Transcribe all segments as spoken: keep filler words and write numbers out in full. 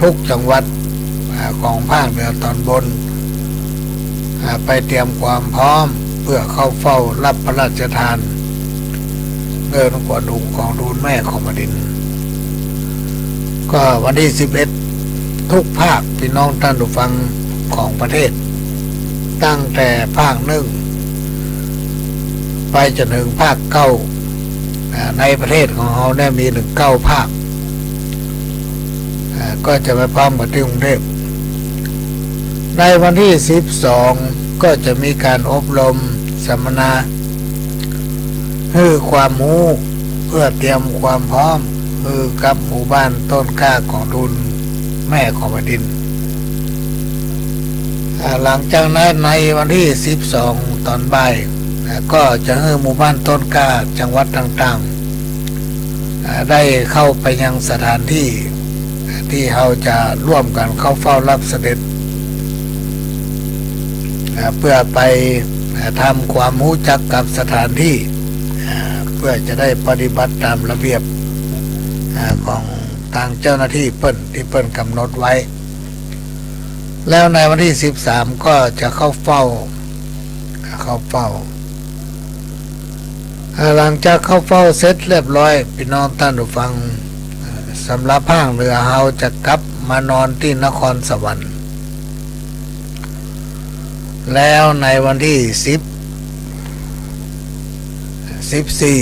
ทุกจังหวัด อ่า ของภาคเหนือตอนบน อ่า ไปเตรียมความพร้อมเพื่อเข้าเฝ้ารับพระราชทานเงินขวัญถุงของทูลแม่ของแผ่นดิน ก็วันที่สิบเอ็ด ทุกภาค พี่น้องท่านผู้ฟังของประเทศ ตั้งแต่ภาคหนึ่งไปจนถึงภาคเก้า อ่า ในประเทศของเฮาเนี่ยมีถึงเก้าภาค อ่า ก็จะไปพร้อมกั๋นตี้กรุงเทพฯ ในวันที่สิบสอง ก็จะมีก๋านอบรมสัมมนา หื้อความฮู้เพื่อเตรียมความพร้อมหื้อกับหมู่บ้านต้นกล้าของทูลแม่ของแผ่นดิน อ่า หลังจากนั้นในวันที่สิบสองตอนบ่าย อ่า ก็จะหื้อหมู่บ้านต้นกล้าจังหวัดต่างๆ อ่า ได้เข้าไปยังสถานที่ อ่า ตี้เฮาจะร่วมกั๋นเข้าเฝ้ารับเสด็จ อ่า เพื่อไป อ่า ทำความฮู้จักกับสถานที่ อ่า เพื่อจะได้ปฏิบัติต๋ามระเบียบ อ่า ของตางเจ้าหน้าตี้เปิ้นตี้เปิ้นกำหนดไว้ แล้วในวันที่สิบสามก็จะเข้าเฝ้า เข้าเฝ้า อ่า หลังจากเข้าเฝ้าเสร็จเรียบร้อย พี่น้องท่านผู้ฟัง อ่า สำหรับภาคเหนือเฮาจะกลับมานอนตี้นครสวรรค์ แล้วในวันที่สิบ สิบสี่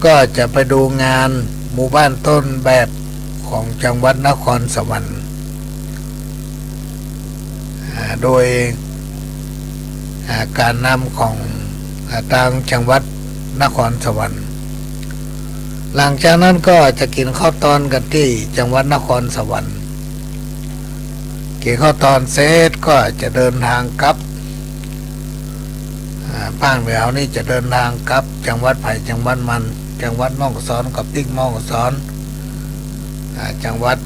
ก็จะไปดูงานหมู่บ้านต้นแบบของจังหวัดนครสวรรค์ อ่า โดย อ่า ก๋านนำของ อ่า ตางจังหวัดนครสวรรค์ หลังจากนั้นก็จะกิ๋นข้าวตอนกั๋นตี้จังหวัดนครสวรรค์ กิ๋นข้าวตอนเสร็จก็จะเดินทางกลับ อ่า ภาคเหนือเฮานี่จะเดินทางกลับจังหวัดใผจังหวัดมัน จังหวัดแม่ฮ่องสอนก็ปิ๊กแม่ฮ่องสอน อ่า จังหวัด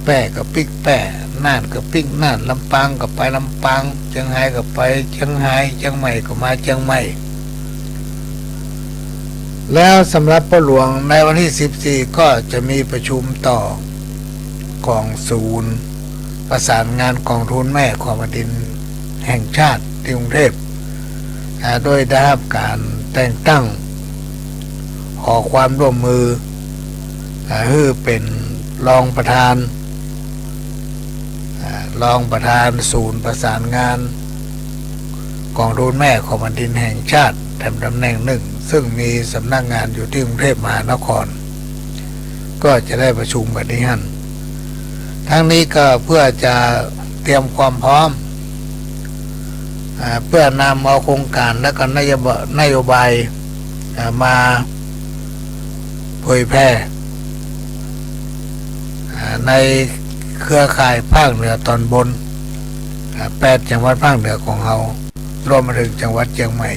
แพร่ก็ปิ๊กแพร่ น่านก็ปิ๊กน่าน ลำปางก็ไปลำปาง เจียงฮายก็ไปเจียงฮาย เจียงใหม่ก็มาเจียงใหม่ แล้วสำหรับป้อหลวงในวันที่สิบสี่ก็จะมีประชุมต่อของศูนย์ประสานงานกองทูลแม่ของแผ่นดินแห่งชาติตี้กรุงเทพฯ อ่า โดยได้ฮับก๋านแต่งตั้ง ขอความร่วมมือ อ่า หื้อเป๋นรองประธาน อ่า รองประธานศูนย์ประสานงานกองทูลแม่ของแผ่นดินแห่งชาติแถมต๋ำแหน่งนึ่ง ซึ่งมีสำนักงานอยู่ตี้กรุงเทพฯมหานคร ก็จะได้ประชุมกั๋นตี้หั้น ทั้งนี้ก็เพื่อจะเตรียมความพร้อม อ่า เพื่อนำเอาโครงก๋านและก็นโยบ- นโยบาย อ่า มาเผยแพร่ อ่า ในเครือข่ายภาคเหนือตอนบน อ่า แปดจังหวัดภาคเหนือของเฮา รวมมาเถิงจังหวัดเจียงใหม่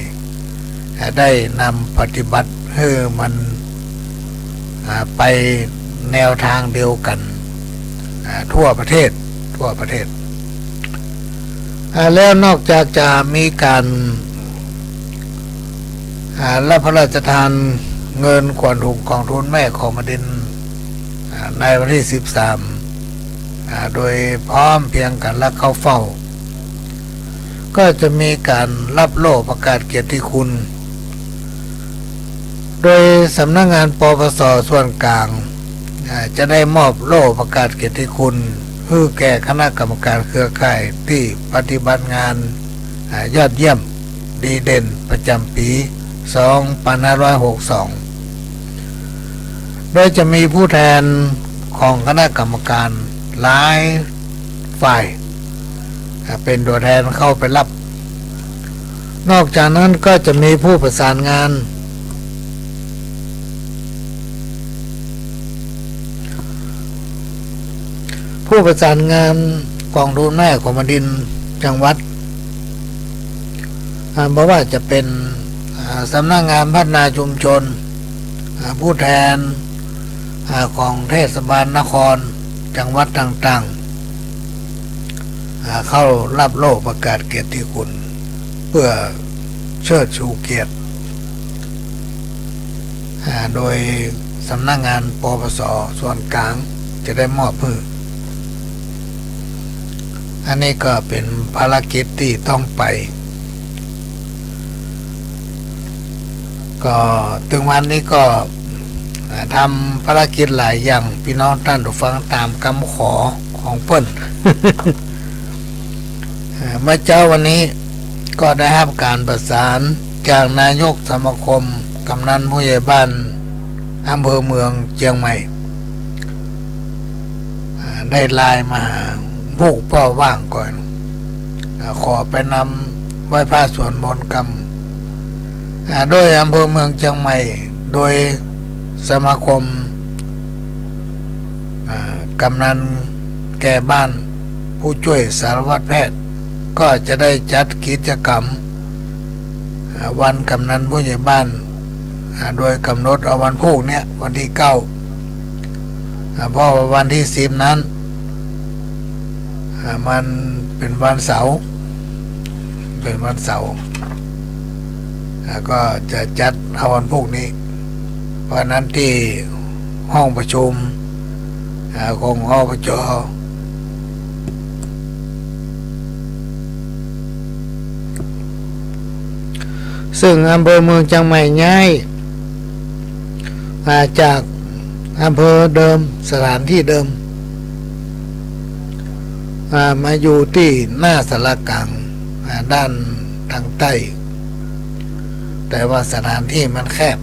อ่า ได้นำปฏิบัติหื้อมัน อ่า ไปแนวตางเดียวกั๋น อ่า ทั่วประเทศ ทั่วประเทศ อ่า แล้วนอกจากจะมีก๋าน อ่า รับพระราชทานเงินขวัญถุงของทูลแม่ของแผ่นดิน อ่า ในวันที่สิบสาม อ่า โดยพร้อมเพรียงกั๋นและเข้าเฝ้า ก็จะมีก๋านรับโล่ประกาศเกียรติคุณ โดยสำนักงาน ปปส ส่วนก๋าง อ่า จะได้มอบโล่ประกาศเกียรติคุณหื้อแก่คณะกรรมการเครือข่ายตี้ปฏิบัติงาน อ่า ยอดเยี่ยมดีเด่นประจ๋ำปี๋ สองปันห้าร้อยหกสอง โดยจะมีผู้แทนของคณะกรรมการหลายฝ่าย อ่า เป๋นตั๋วแทนเข้าไปรับ นอกจากนั้นก็จะมีผู้ประสานงาน ผู้ประสานงานกองทูลแม่ของแผ่นดินจังหวัด อ่า บ่ว่าจะเป๋น อ่า สำนักงานพัฒนาชุมชน อ่า ผู้แทน อ่า ของเทศบาลนคร จังหวัดต่างๆ อ่า เข้ารับโล่ประกาศเกียรติคุณ เพื่อเชิดชูเกียรติ อ่า โดย สำนักงาน ปปส ส่วนกลางจะได้มอบหื้อ อันนี้ก็เป๋นภารกิจตี้ต้องไป ก็เถิงวันนี้ก็ อ่า ทำภารกิจหลายอย่าง ปี้น้องต้านผู้ฟัง ต๋ามกำขอของเปิ้น เอ่อ เมื่อเจ๊าวันนี้ก็ได้ฮับก๋านประสานจากนายกสมาคมกำนันผู้ใหญ่บ้านอำเภอเมืองเจียงใหม่ อ่า ได้ไลน์มาหาผู้เป้าว่างก่อน อ่า ขอไปนำไหว้พระสวดมนต์กำ อ่า โดยอำเภอเมืองเจียงใหม่ โดยสมาคม อ่า กำนันแก่บ้าน ผู้จ้วยสารวัตรแพทย์ ก็จะได้จัดกิจกรรม อ่า วันกำนันผู้ใหญ่บ้าน อ่า โดยก๋ำหนดเอาวันพูกเนี้ย วันตี้เก้า อ่า เพราะว่าวันตี้สิบนั้น อ่า มันเป๋นวันเสาร์ เป๋นวันเสาร์ อ่า ก็จะจัดเอาวันพูกนี้ เพราะนั้นตี้ห้องประชุม อ่า ของ อปจ. ซึ่งอำเภอเมืองเจียงใหม่ย้าย อ่า จากอำเภอเดิม สถานตี้เดิม อ่า มาอยู่ตี้หน้าศาลากลาง อ่า ด้านตางใต้ แต่ว่าสถานตี้มันแคบ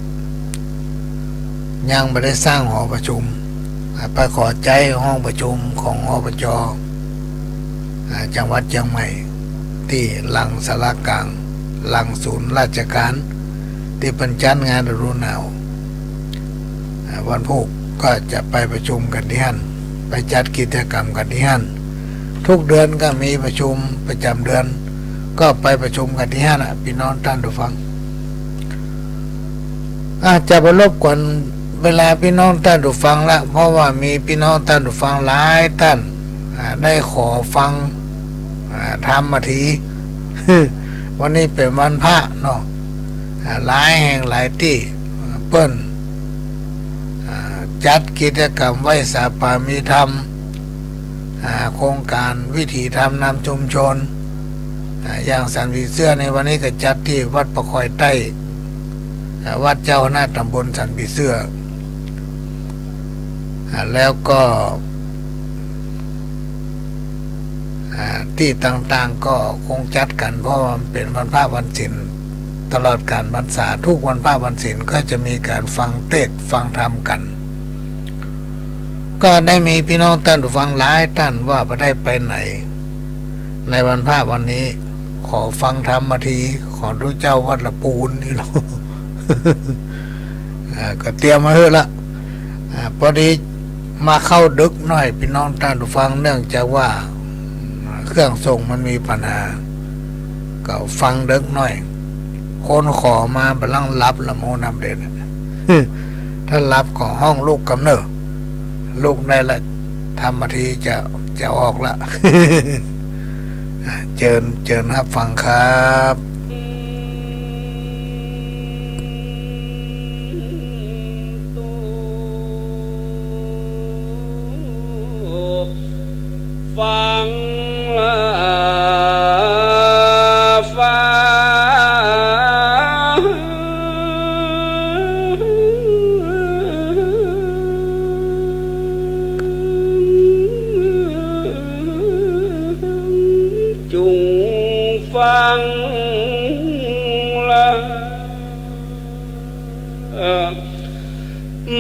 ยังบ่ได้สร้างหอประชุม อ่า ไปขอใจ๊ห้องประชุมของ อปจ. อ่า จังหวัดเจียงใหม่ ตี้หลังศาลากลาง หลังศูนย์ราชการ ตี้เปิ้นจัดงานฤดูหนาว อ่า วันพูกก็จะไปประชุมกั๋นตี้หั้น ไปจัดกิจกรรมกั๋นตี้หั้น ทุกเดือนก็มีประชุมประจ๋ำเดือน ก็ไปประชุมกั๋นตี้หั้นน่ะ ปี้น้องต้านผู้ฟัง อ่า จะบ่รบกวนเวลาปี้น้องต้านผู้ฟังละ เพราะว่ามีปี้น้องต้านผู้ฟังหลายต้าน อ่า ได้ขอฟัง อ่า ธรรมะถี วันนี้เป๋นวันพระเนาะ อ่า หลายแห่งหลายตี้ อ่า เปิ้น อ่า จัดกิจกรรมไหว้สาปามีธรรม อ่า โครงก๋านวิถีธรรมนำชุมชน อ่า อย่างสันผีเสื้อในวันนี้ก็จัดตี้วัดป่าคอยใต้ อ่า วัดเจ้าคณะตำบลสันผีเสื้อ อ่า แล้วก็ อ่า ตี้ต่างๆ ก็คงจัดกั๋น เพราะว่ามันเป๋นวันพระวันศีล ตลอดก๋านพรรษา ทุกวันพระวันศีลก็จะมีก๋านฟังเทศน์ฟังธรรมกั๋น ก็ได้มีปี้น้องต้านผู้ฟังหลายต้านว่าบ่ได้ไปไหน ในวันพระวันนี้ ขอฟังธรรมะถีของตุ๊เจ้าวัดละปูนนี่เนาะ อ่า ก็เตรียมมาหื้อละ อ่า ปอดีมาเข้าดึกหน้อยปี้น้องต้านผู้ฟัง เนื่องจากว่าเครื่องส่งมันมีปัญหา ก็ฟังดึกหน้อย คนขอมาบ่ลังหลับละ โมนำเด็ด ถ้าหลับก็ฮ้องลุกกำเนิด ลุกได้ละ ธรรมะถีจะ จะออกละ เจิญ เจิญฮับฟังครับ ฟัง ฟัง จุ่งฟังละ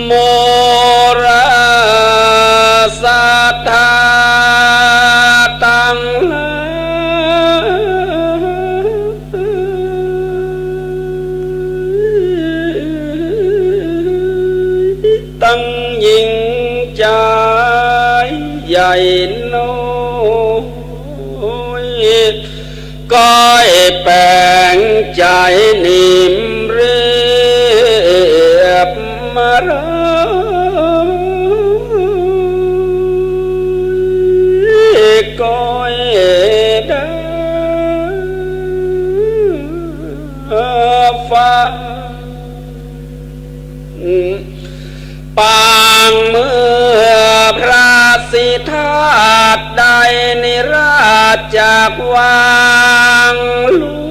โมราศรัทธาตังหลาย ตังญิงจายใหญ่น้อย ก้อยแป๋งใจ๋นิ่มเรียบมาลอยก้อยดาฟ้า ป จากวางหลว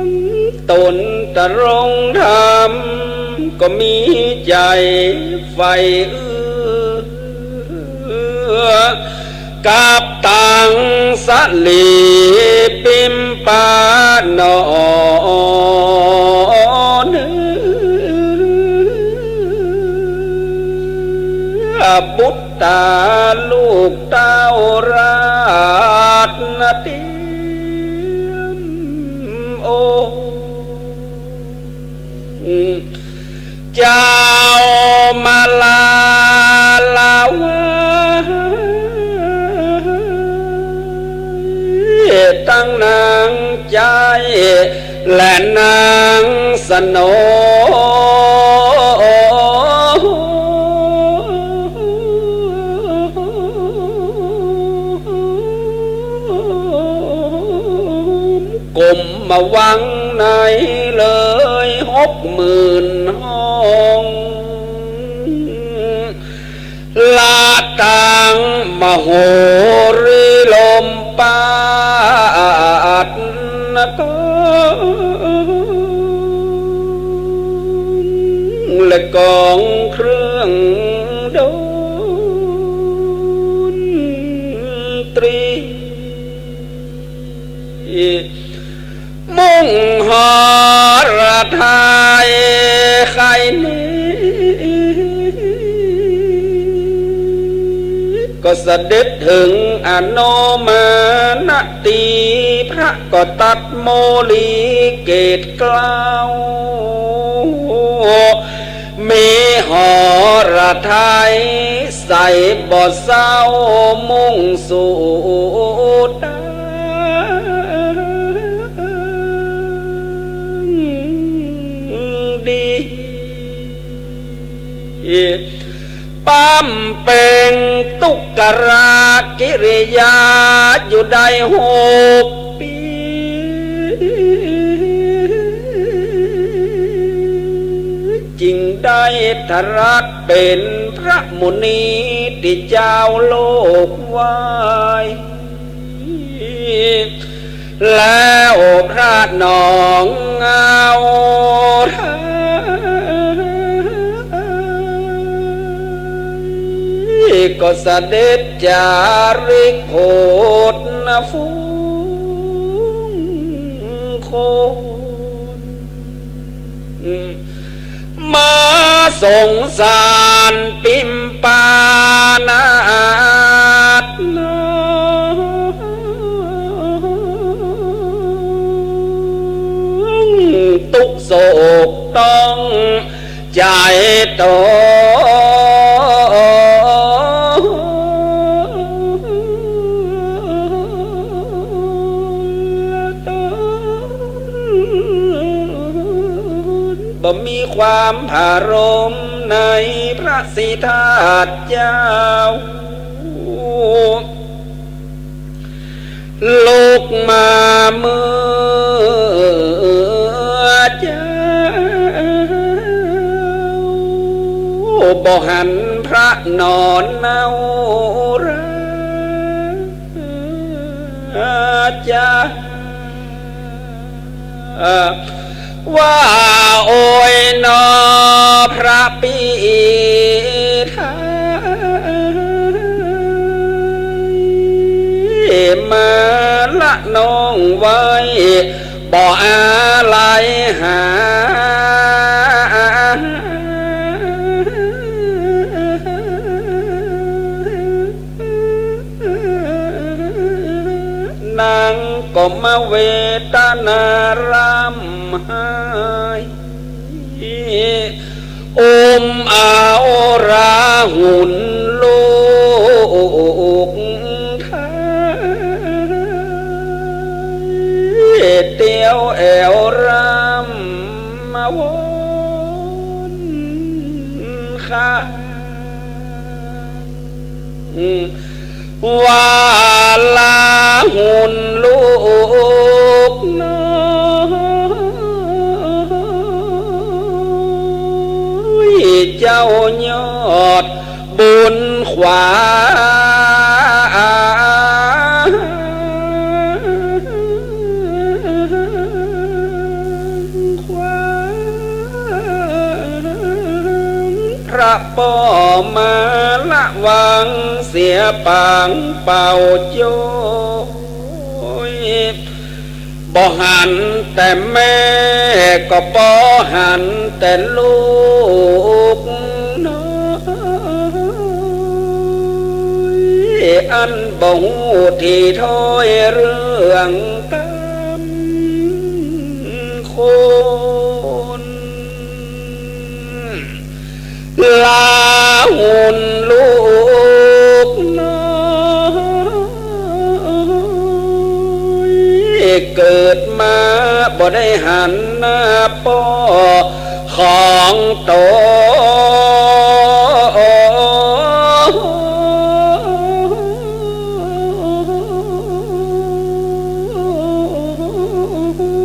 ง ต๋นตรงธรรมก็มีใจ๋ใฝ่เอื้อ กับตังสะหลีปิมปะหนอ เนื้อบุตรต๋าลูกเต้าราชนาเตียมองค์ เจ้ามาลาลาไหว้ ตังนางใจ๊และนางสนม กรมวังในเลยหกหมื่นห้อง ละตังมโหรีลมปาดนกอง และกองเครื่องดนตรี มุ่งหฤทัยใค่นี้ ก็เสด็จเถิงอโนมานะตีพระก็ตรัสโมลีเกศเกล้า มีหฤทัยใสบ่เศร้ามุ่งสู่ตางดี ปำเพ็งทุกขกิริยาอยู่ได้หกปี จึงได้ทรัสเป๋นพระมุนีตี้จาวโลกไหว้ แล้วพระหนองเงาไทย ก็เสด็จจาริกโผดนฝูงคน มาสงสารปิมปานาถน้อง ตุ๊กข์โศกต้องใจ๋ตน บ่มีความผารมในพระศรีธาตุเจ้า ลุกมาเมื่อเจ้า บ่หันพระนอนเนารา จา ว่าโอยหนอพระปิไทย มาละน้องไว้ บ่อาลัยหา นางก็มาเวทนาร่ำไห้ อุ้มเอาราหุลลูกไทย เตียวแอ่วร่ำมาวอนข้าง ว่าราหุลลูกน้อย เจ้ายอดบุญขวา พระป้อมาละวังเสียปางเป่าโจ้ย บ่หันแต่แม่ก็ปอหันแต่ลูกน้อย อันบ่ฮู้ถี่ถ้อยเรื่องกำคน ลาหุนลูกน้อย เกิดมาบ่ได้หันหน้าป้อของต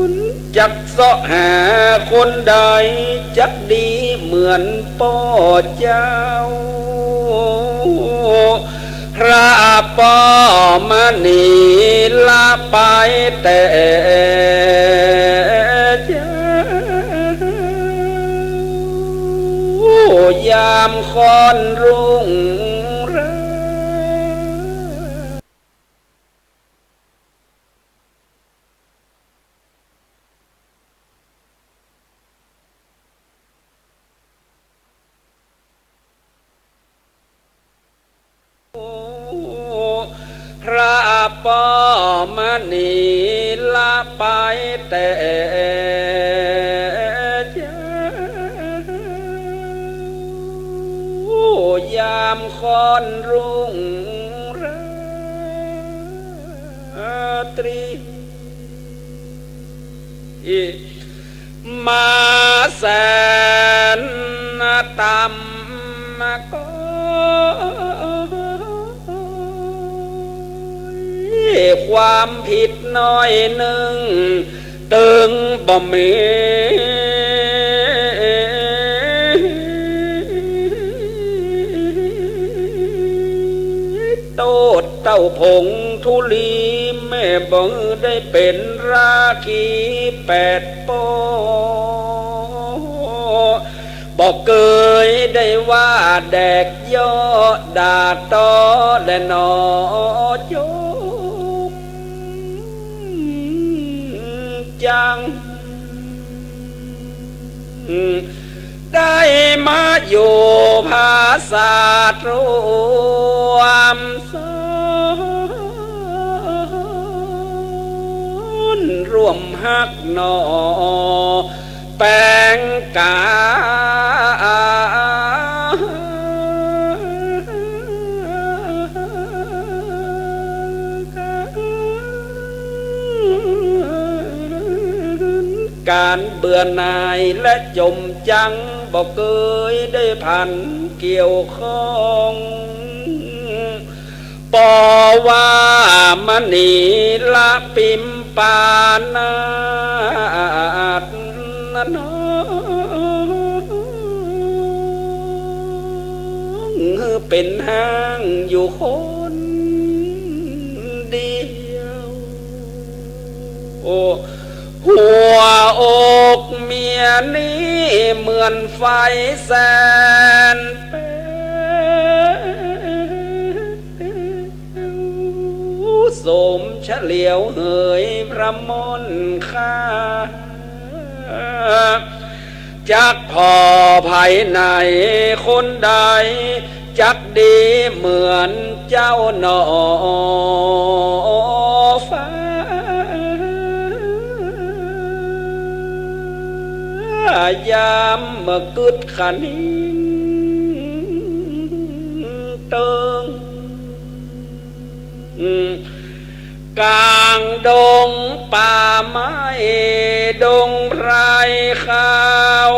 น จัก เสาะหาคนใดจักดีเหมือนป้อเจ้า พระป้อมณีละไปแต่เจ้า ยามค่อนรุ่งเรือง พระป้อมณีละไปแต่เจ้า ยามค่อนรุ่งเรือง ตรี มาแสนต่ำก็ ความผิดน้อยนึ่ง ตึงบ่มี โต้ษเต้าผงธุลี แม่บ่ได้เป๋นราคีแปดป้อ บ่เกยได้ว่าแดกเยาะด่าตอแลหนอ จง จัง ได้มาอยู่ผาสาทร่วมสน ร่วมฮักหน่อ แป๋งกา ก๋านเบื่อหน่ายและจมจัง บ่เกยได้ผันเกี่ยวข้อง ปอว่ามณีละปิมปานาถน้อง เป๋นฮ้างอยู่คนเดียว หัวอกเมียนี้เหมือนไฟแสนเปลว โสมเฉลียวเหยพระม่อนข้า จักผ่อไผไหนคนใด จักดีเหมือนเจ้าหนอฟ้า ยามเมื่อกึ๊ดขะนิงเติง ก๋างดงป่าไม้ดงไพรขาว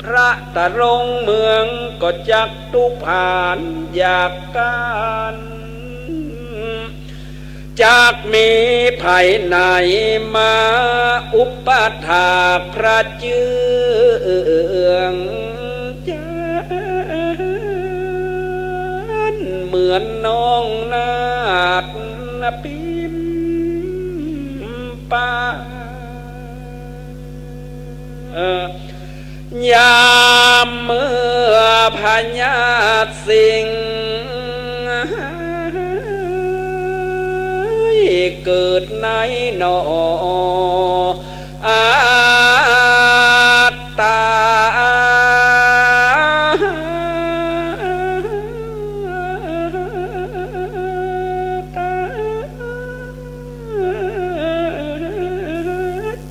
พระตะรงเมืองก็จักตุ๊กผานอยากก๋าน จักมีไผไหนมาอุปถากพระเจื้องจาน เหมือนน้องนาฏปิม ปา เอ่อ ยามเมื่อพญาสิงห์เกิดในหนอ อัตตา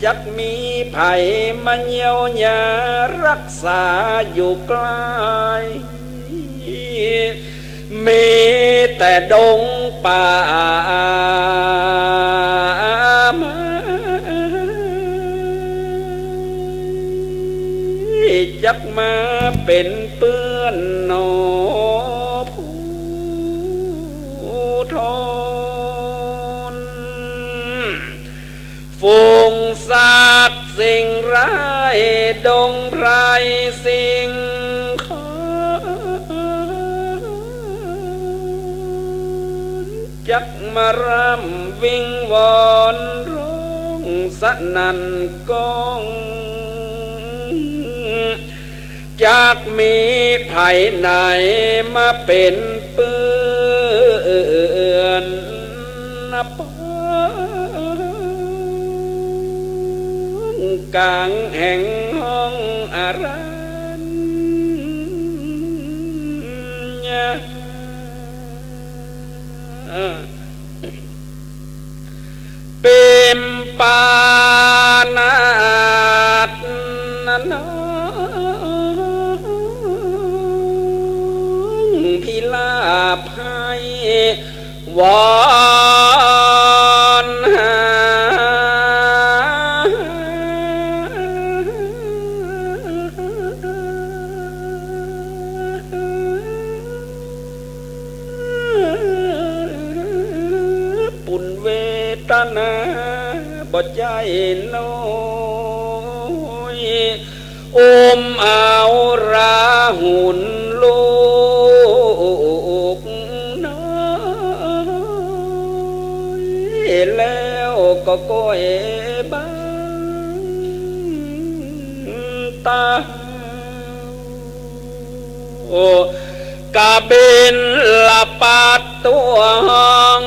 จักมีใผมาเยียวยารักษาอยู่ใก้ มีแต่ดงป่าไม้ จักมาเป๋นเปื้อนหนอผู้ทน ฝูงสัตว์สิ่งร้ายดงไพรสิ่งคอน จักมาร่ำวิงวอนร้องสนั่นก้อง จักมีใผไหนมาเป๋นเปื้อนปอนกลางแห่งห้องอรัญญะ ปิมปานาถนนองพิลาภัยวอนหา ปุญเวทนาบ่ใจ้น้อย อุ้มเอาราหุลลูกน้อย แล้วก็ก้อยบังตา กบิลปัตตวง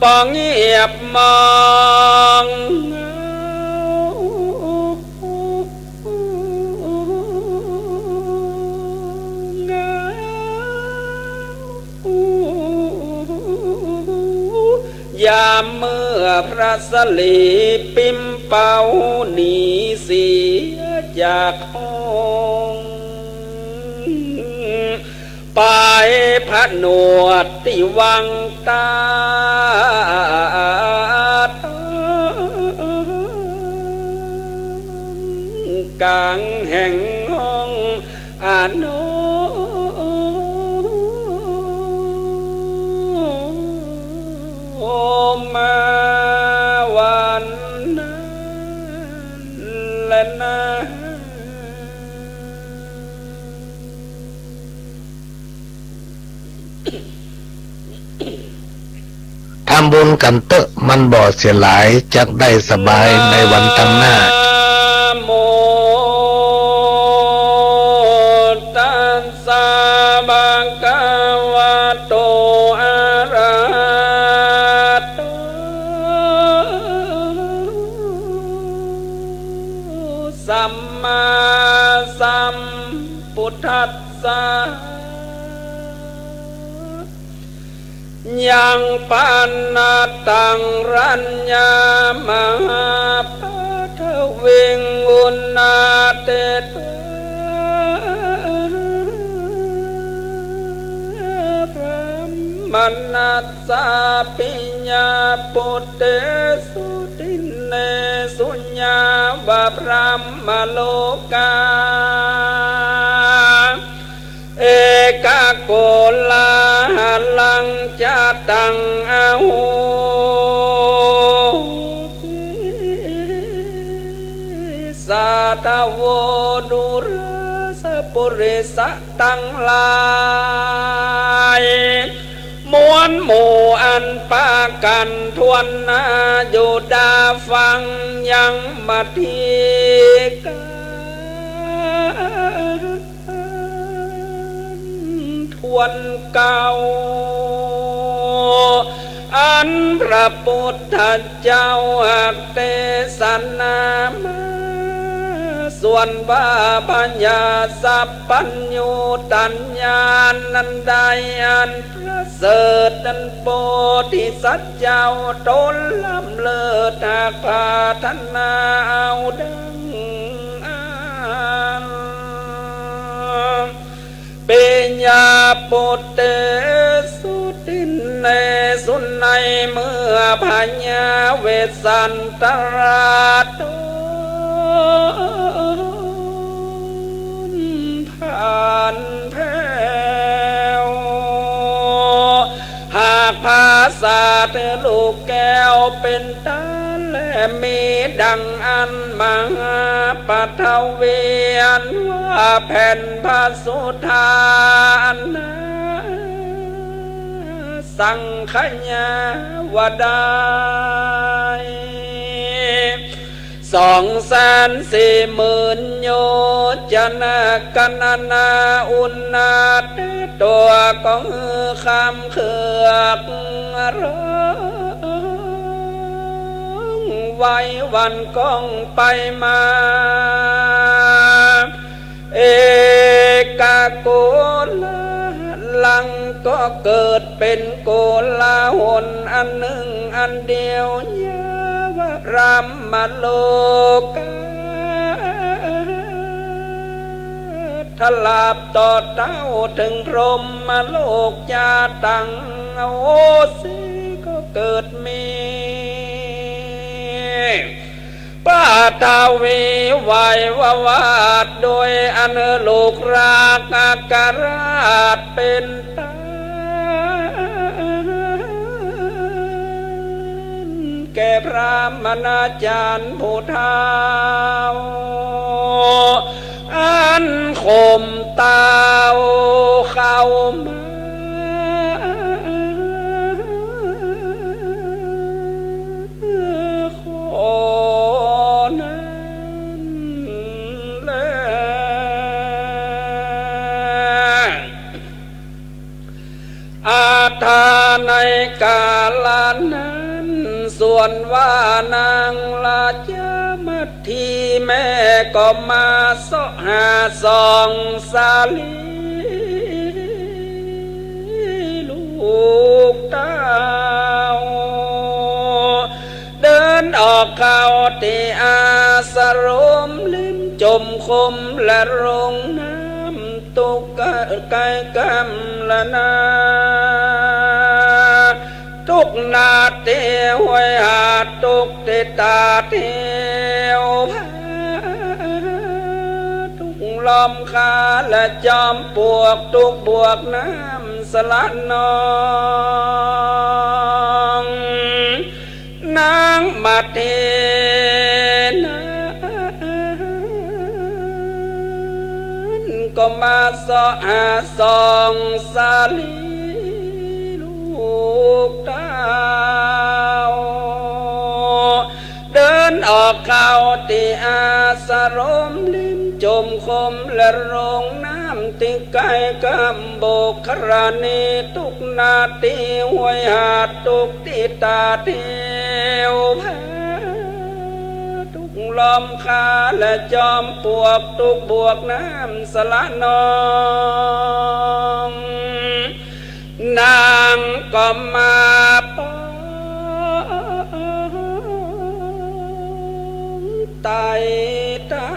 ปองเงียบมอง ยามเมื่อพระสรีปิมเปาหนีเสียจากห้อง ไปผนวดตี้วังตาด กลางแห่งห้อง อโนมาวันนั้นแลนา ทำบุญกั๋นเต๊อะ มันบ่เสียหลาย จักได้สบายในวันตังหน้า นะโม ตัสสะ ภะคะวะโต อะระหะโต สัมมาสัมพุทธัสสะ ยังปะนะตัง รัญญา มหาปัทวิง อุณณาเตสะ พรหมณัสสะ ปิญญาปุตเตสุ ทินเนสุ ญา วะ พรหมโลกา เอกะโกลาหะลัง จะตัง อะโหสิ สาธะโว ดูราสะปุริสะตังหลาย มวลหมู่อันปากั๋นถ้วนหน้า อยู่ดาฟังยังมาตี้กั๋นถ้วนเก๊า อันพระปุทธเจ้าหักเตสนามา ส่วนว่าพญาสัพพัญญูตัญญานั้นได้อัน ประเสริฐนั้นโพธิสัตว์เจ้าต๋นล้ำเลิศหากปรารถนาเอาดังอั้น ปิยปุตเตสุ ทินเนสุ ในเมื่อพญาเวสสันตราต๋น ผ่านแผ้ว หากปราศาสตร์ลูกแก้วเป๋นต้าน และมีดังอั้น มหาปฐวีอันว่าแผ่นพระสุธานา สังขยาว่าได้ สองแสนสี่หมื่นโยชนะ กัณณาอุณาเต ตั๋วก็หื้อคำเขือกร้อง ไหวหวั่นก้องไปมา เอกโกลาหัง ก็เกิดเป๋นโกลาหลอันนึ่งอันเดียว ยาวรัมมโลกา ตราบต่อเต้าเถิงพรหมโลก จะตังอโหสิ ก็เกิดมี ปฐวีไหววาด โดยอันลูกรักอัครราชเป๋นต้าน แก่พระมณาจารย์ผู้เฒ่า อันข่มเต้าเข้ามา ข้อนั้นแล อัฏฐา ในกาละนั้น ส่วนว่านางราชมัตถีแม่ก็มาเสาะหาส่องสาลี ลูกเต้า เดินออกเข้าตี้อาสรม ริมจมคมและรุ่งน้ำ ตุ๊กใก้กำละนา ตุ๊กนาตี้ห้วยหาด ตุ๊กตี้ต๋าดเหียวผา ตุ๊กล้อมคาและจอมปวก ตุ๊กบวกน้ำสะหละนอง นางมัตถีนั้นก็มาเสาะหาส่องสาลี ลูกเต้า เดินออกเข้าตี้อาสรม ริมจมคมและรุ่งน้ำ ตี้ใก้กำบกครณี ตุ๊กนาตี้ห้วยหาด ตุ๊กตี้ต๋าดเหียวผา ตุ๊กล้อมคาและจอมปวก ตุ๊กบวกน้ำสะหละนอง นางก็มาปองไต้เต้า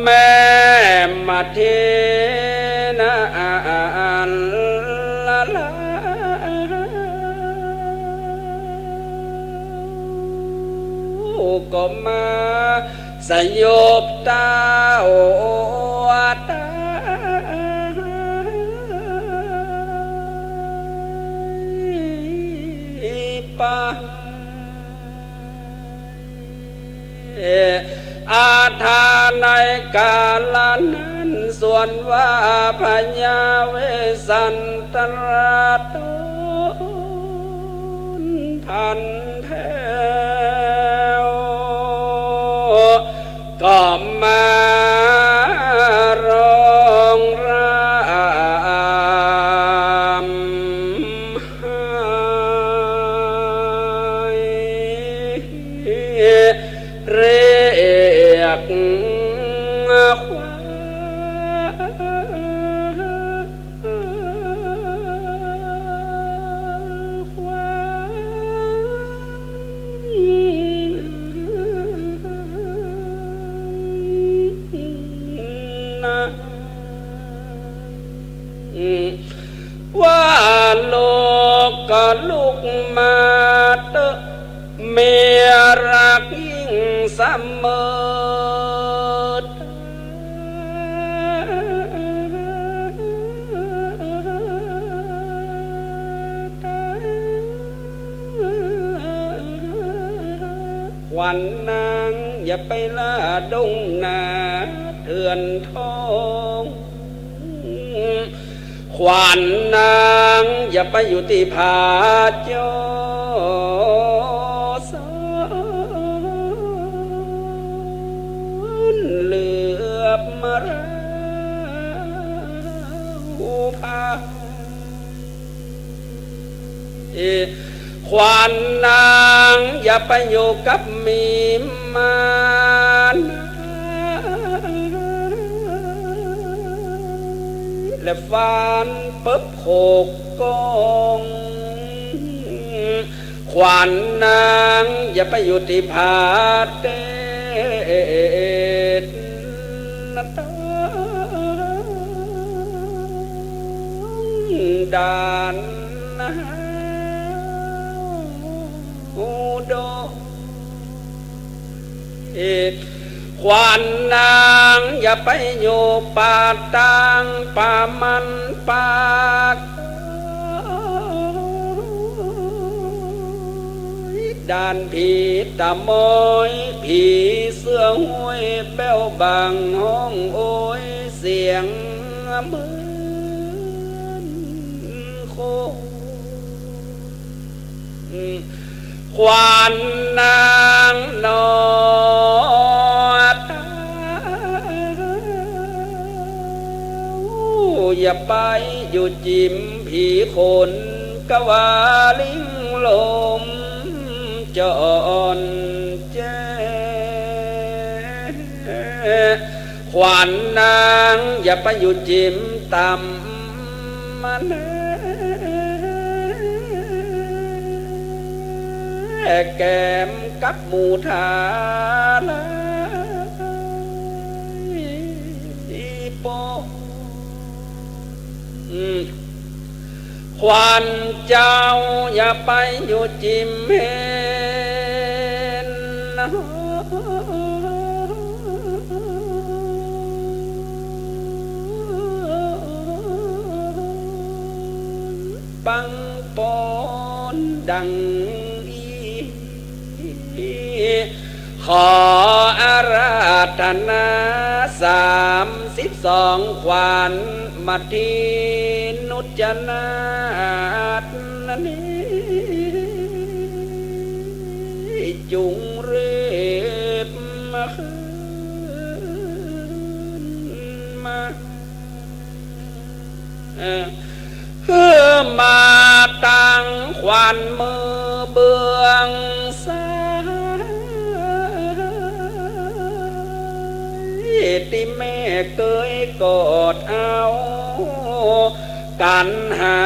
แม่มัตถีนั้นละลา ก็มาสยบเต้าตายไป เอ่อ อาทาในกาละนั้น ส่วนว่าพญาเวสสันตราต้นพันแถว ก็มาร้องร่ำไห้ เรียกขวัญ ขวัญ ว่าลูกก็ลุกมาเต๊อะ เมียรักยิ่งเสมอ ขวัญนางอย่าไปล่าดงนาเถื่อนทอง ขวัญนางอย่าไปอยู่ตี้ผาจอสอนเหลือบมาราหูผา เอ ขวัญนางอย่าไปอยู่กับหมีมาร และฟานเปิบโขกกอง ขวัญนางอย่าไปอยู่ตี้ผาเตศ นะต้องด่านอุดร ขวัญนางอย่าไปอยู่ป่าตางป่ามันป่า ด่านผีตะมอย ผีเสื้อห้วยแป้วบางฮ้องโอยเสียงเหมือนโค ขวัญนางหนอ อย่าไปอยู่จิ๋มผีขนกะวาลิงลมจอนแจ้ ขวัญนางอย่าไปอยู่จิ๋มต่ำมาแน่ แกมกับหมู่ทาลายปอง ขวัญเจ้าอย่าไปอยู่จิ๋มเฮน ปังปอนดังอี้ ขออาราธนาสามสิบสองขวัญมาที่นุจนาถนี้ จุ่งรีบมาคืนมา เออ เพื่อมาตั้งขวัญเมือเบื้องซ้าย ตี้แม่เกยกอดเอากั๋นหา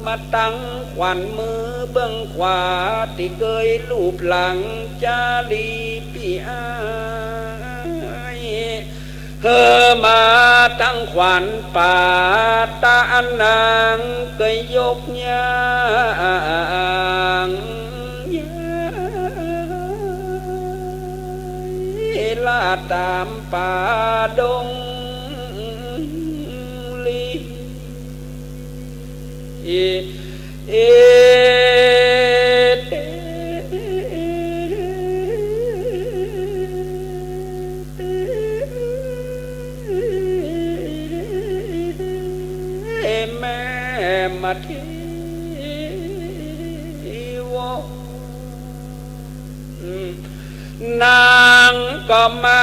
มาตั้งขวัญเมือเบื้องขวา ตี้เกยลูบหลังจารีปี้อ้าย เฮอ มาตั้งขวัญป่าตะอันนางเกยยกย้ายลาดต๋ามป่าดงลี เอเต แม่มาเทว นางก็มา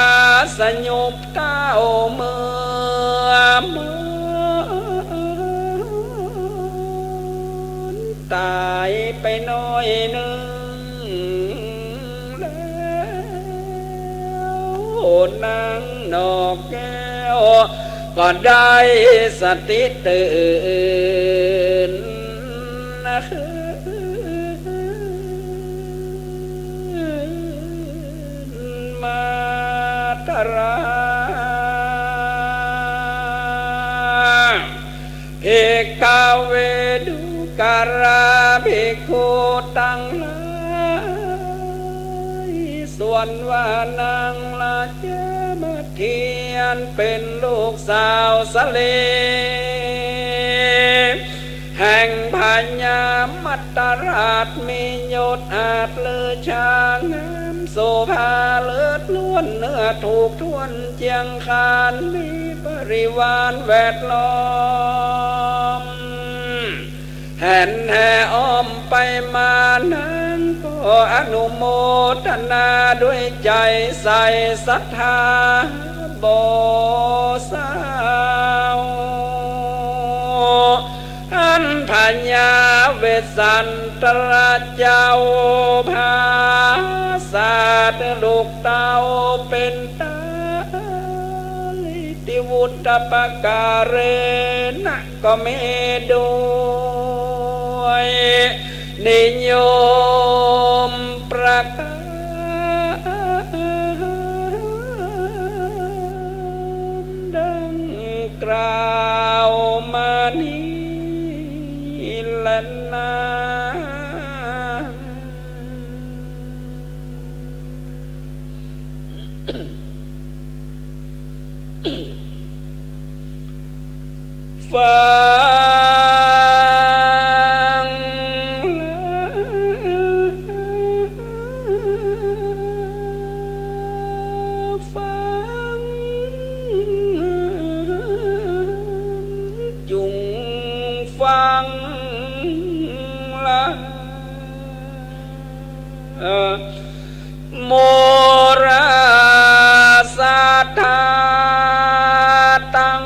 สยบเต้าเมื่อมนต๋ายไปหน้อยนึ่งแล้ว นางนกแก้วก็ได้สติตื่น คืนมาตรา ภิกขเวดูกราภิกขุตังหลาย ส่วนว่านางราชามาเทียนเป๋นลูกสาวสะเหล แห่งพญามัตตราช มียศอาจลือชา งามโสภาเลิศล้วน เนื้อถูกถ้วนเจียงคาน มีบริวารแวดล้อม แห่นแห่อ้อมไปมา นางก็อนุโมทนาด้วยใจ๋ใส่ศรัทธาบ่เศร้า อันพญาเวสสันตระเจ้าผาสาทลูกเต้าเป๋นต๋า ลิติวุตตปการเณะ ก็มีด้วยนิยมประการดังกล่าวมานี้แลนา ฟัง ฟัง จุ่งฟังละ โมราศรัทธาตัง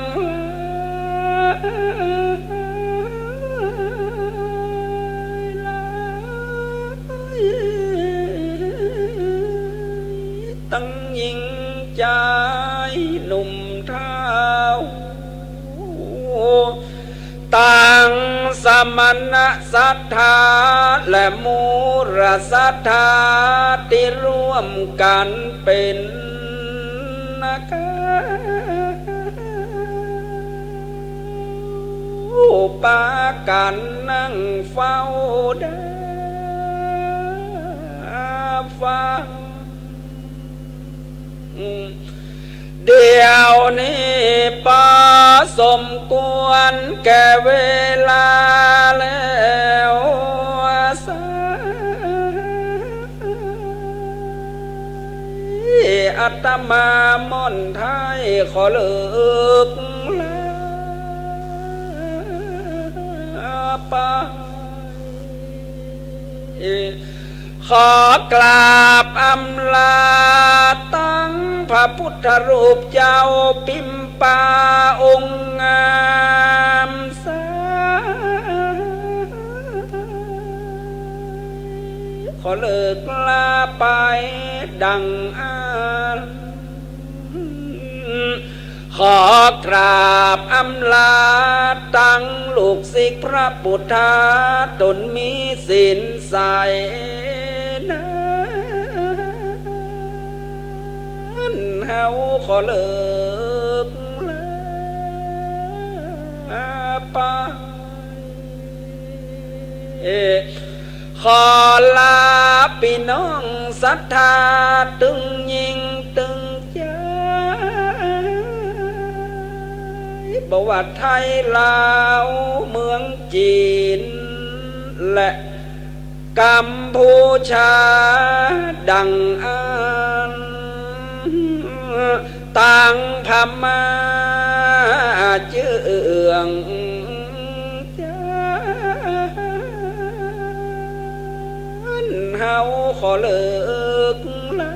หลาย ตังญิงจายหนุ่มเฒ่า ตังสมณศรัทธาและมูราศรัทธา ตี้ร่วมกั๋นเป๋นนัก ปากั๋นนั่งเฝ้าดาฟัง เดี๋ยวนี้ปอสมควรแก่เวลาแล้วสา อาตมาม่อนไท้ขอเลิกลาไป ขอกราบอำลาตังพระพุทธรูปเจ้าปิมปาองค์งามสา ขอเลิกลาไปดังอั้น ขอกราบอำลาตังลูกศิษย์พระปุทธา ต๋นมีศีลใสนั้น เฮาขอเลิกลาไป ขอลาปี้น้องศรัทธาตึงญิงตึงจาย บ่ว่าไทยลาวเมืองจีน และกัมพูชาดังอั้น ตังพม่าเจื้องจันทน์ เฮาขอเลิกลา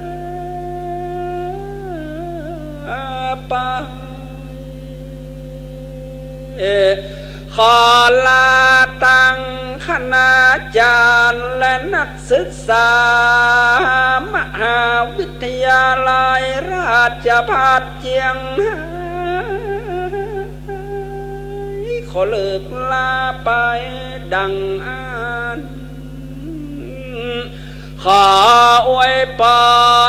ไป ขอลาตังคณาจารย์และนักศึกษา มหาวิทยาลัยราชภัฏเจียงฮาย ขอเลิกลาไปดังอั้น ขออวยปอ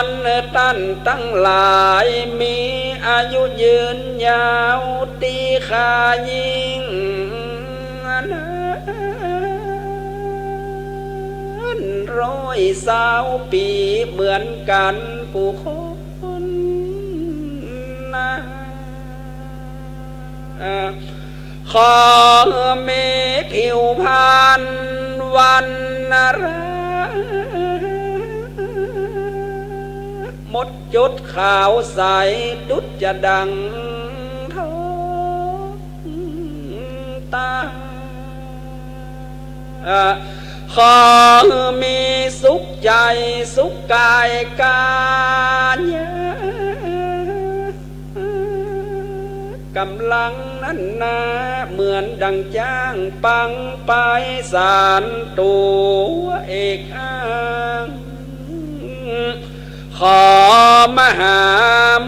นต้านตังหลาย มีอายุยืนยาวตี้ข้ายิ่งนาน ร้อยซาวปี๋เหมือนกั๋นกู้คนนา ขอมีผิวพรรณวรรณะรา หมดจดขาวใสดุจจะดังทองตา ขอมีสุขใจ๋สุขก๋ายก๋ายา ก๋ำลังนั้นนา เหมือนดังจ๊างปังไปสานตั๋วเอกอ้าง ขอมหา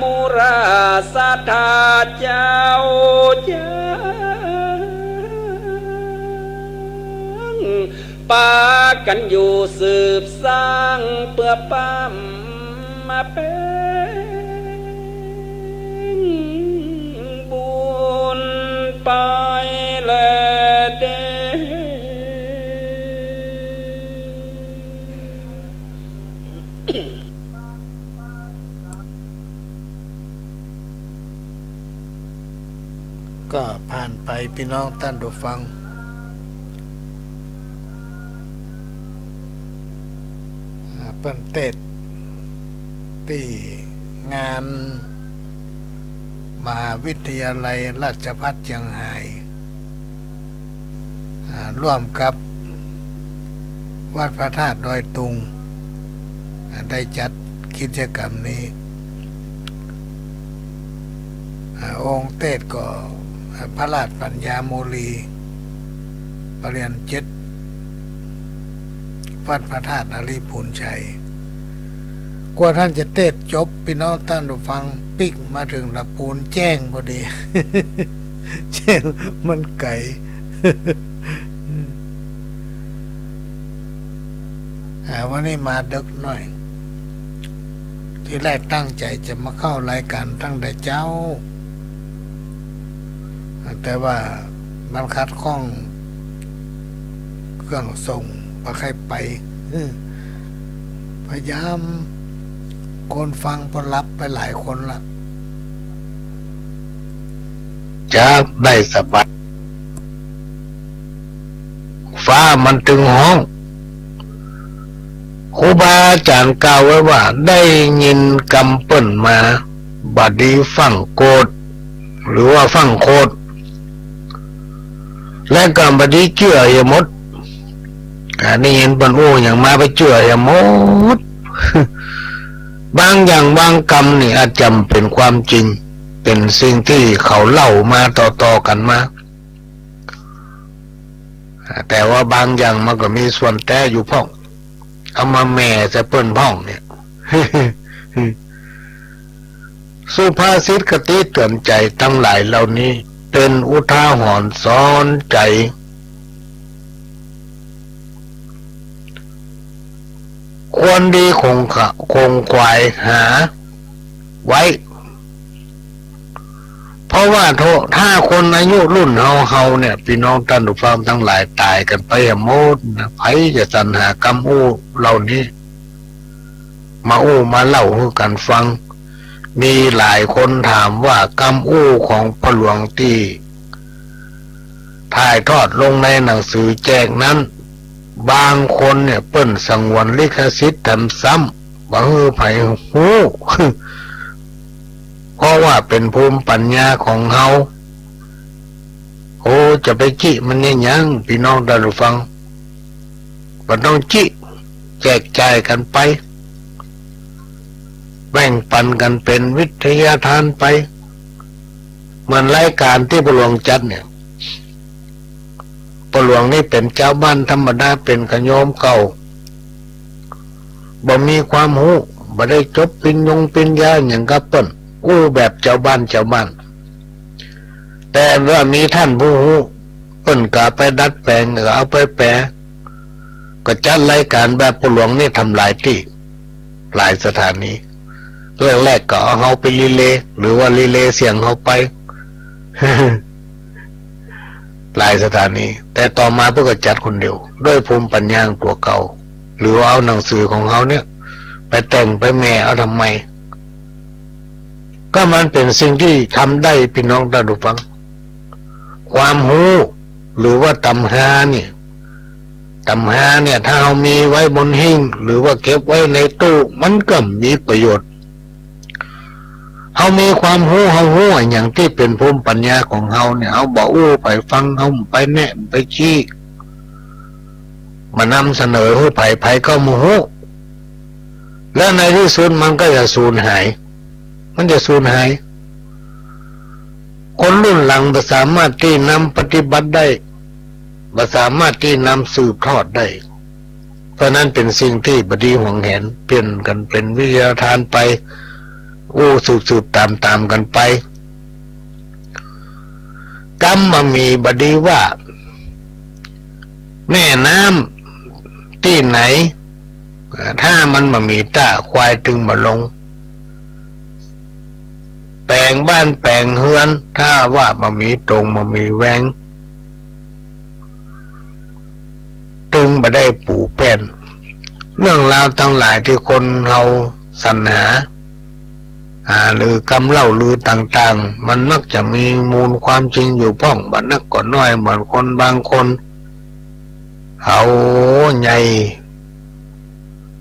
มูราสถาเจ้าจ๊าง ปากั๋นอยู่สืบสร้างเปื้อปั๊มมาเป๋นบุญไปแลเด้อ ก็ผ่านไปพี่น้องต้านผู้ฟัง อ่า เปิ้นเตสน์ตี้งานมหาวิทยาลัยราชภัฏเจียงฮาย อ่า ร่วมกับวัดพระธาตุดอยตุง อ่า ได้จัดกิจกรรมนี้ อ่า องค์เตสน์ก็ อ่า พระราชปัญญาโมลี ปริญญาเจ็ด วัดพระธาตุอาริพูนชัย กว่าต้านจะเตสน์จบ พี่น้องต้านผู้ฟัง ปิ๊กมาเถิงละปูนแจ้งพอดี แจ้งมันไก๋ อ่า วันนี้มาเดิ็กหน้อย ทีแรกตั้งใจ๋จะมาเข้ารายก๋านตั้งแต่เจ๊า แต่ว่ามันขัดข้องเครื่องส่ง บ่ใค่ไป พยายาม คนฟังก็หลับไปหลายคนละ จะได้สบาย ฟ้ามันตึงฮ้อง ครูบาอาจ๋ารย์กล่าวไว้ว่า ได้ยินกำเปิ้นมา บ่ดีฟั่งโกรธ หรือว่าฟั่งโขด และก็บ่ดีเจื้อเหียหมด อ่า ได้ยินเปิ้นอู้หยังมาไปเจื้อเหียหมด บางอย่างบางกำนี่อาจจะเป๋นความจริง เป๋นสิ่งตี้เขาเล่ามาต่อๆ กั๋นมา แต่ว่าบางอย่างมันก็มีส่วนแต๊อยู่พ่อง เอามาแหม่ใส่เปิ้นพ่องเนี่ย สุภาษิตคติเตือนใจ๋ตังหลายเหล่านี้ เป๋นอุทาหรณ์สอนใจ๋ ควรดีคงขะ- คงขวายหาไว้ เพราะว่าโทษ ถ้าคนอายุรุ่นเฮาเฮาเนี่ย พี่น้องต้านผู้ฟังตังหลายต๋ายกั๋นไปหมดนะ ใผจะสรรหากำอู้เหล่านี้ มาอู้มาเล่าหื้อกั๋นฟัง มีหลายคนถามว่ากำอู้ของพ่อหลวงตี้ถ่ายทอดลงในหนังสือแจกนั้น บางคนเนี่ยเปิ้นสงวนลิขสิทธิ์แถมซ้ำ บ่หื้อใผฮู้ เพราะว่าเป๋นภูมิปัญญาของเฮา โอ้ จะไปจิมันเนี่ยหยัง ปี้น้องต้านผู้ฟัง บ่ต้องจิ แจกจ่ายกั๋นไป แบ่งปั๋นกั๋นเป๋นวิทยาทานไป เหมือนรายก๋านตี้ป้อหลวงจัดเนี่ย ป้อหลวงนี่เป๋นจาวบ้านธรรมดา เป๋นขะโยมเก่า บ่มีความฮู้ บ่ได้จบปริญญงปริญญาหยังกับเปิ้น อู้แบบจาวบ้านจาวบ้าน แต่ว่ามีต้านผู้ฮู้ เปิ้นก็เอาไปดัดแป๋ง ก็เอาไปแป๋ ก็จัดรายก๋านแบบป้อหลวงนี่แถมหลายตี้ หลายสถานี แรกๆ ก็เอาเฮาไปรีเลย์ หรือว่ารีเลย์เสียงเฮาไป หลายสถานี แต่ต่อมาเปิ้นก็จัดคนเดียว ด้วยภูมิปัญญาตั๋วเก่า หรือว่าเอาหนังสือของเฮาเนี่ย ไปแต่งไปแหม่เอาทำไม ก็มันเป๋นสิ่งตี้ทำได้ ปี้น้องต้านผู้ฟัง ความฮู้ หรือว่าต๋ำฮาเนี่ย ต๋ำฮาเนี่ย ถ้าเฮามีไว้บนหิ้ง หรือว่าเก็บไว้ในตู้ มันก็มีประโยชน์ เฮามีความฮู้ เฮาฮู้อะหยังตี้เป๋นภูมิปัญญาของเฮาเนี่ย เฮาบ่อู้ใผฟัง เฮาบ่ไปแนะ บ่ไปชี้ บ่นำเสนอหื้อใผ ใผก็บ่ฮู้ แล้วในตี้สุดมันก็จะสูญหาย มันจะสูญหาย คนรุ่นหลังบ่สามารถตี้นำปฏิบัติได้ บ่สามารถตี้นำสืบทอดได้ เพราะนั้นเป๋นสิ่งตี้บ่ดีหวงแหน เป๋นกั๋นเป๋นวิทยาทานไป อู้สืบๆ ต๋ามๆ กั๋นไป กำบ่มีบ่ดีว่า แม่น้ำตี้ไหน ถ้ามันบ่มีต้า ควายตึงบ่ลง แป๋งบ้านแป๋งเฮือน ถ้าว่าบ่มีตงบ่มีแวง ตึงบ่ได้ปูแป้น เรื่องราวตังหลายตี้คนเฮาสรรหา อ่า หรือกำเล่าลือต่างๆ มันมักจะมีมูลความจริงอยู่พ่อง บ่นักก็น้อย เหมือนคนบางคน เขาใหญ่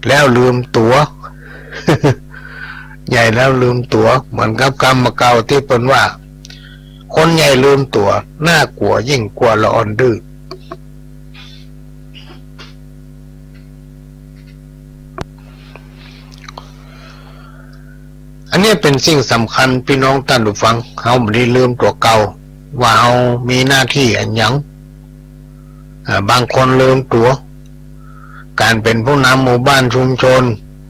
แล้วลืมตั๋ว ใหญ่แล้วลืมตั๋ว เหมือนกับกำบ่าเก่าตี้เปิ้นว่า คนใหญ่ลืมตั๋ว น่ากลัวยิ่งกว่าละอ่อนดื้อ อันนี้เป๋นสิ่งสำคัญ ปี้น้องต้านผู้ฟัง เฮาบ่ได้ลืมตั๋วเก่า ว่าเฮามีหน้าตี้อะหยัง อ่า บางคนลืมตั๋ว ก๋านเป๋นผู้นำหมู่บ้านชุมชน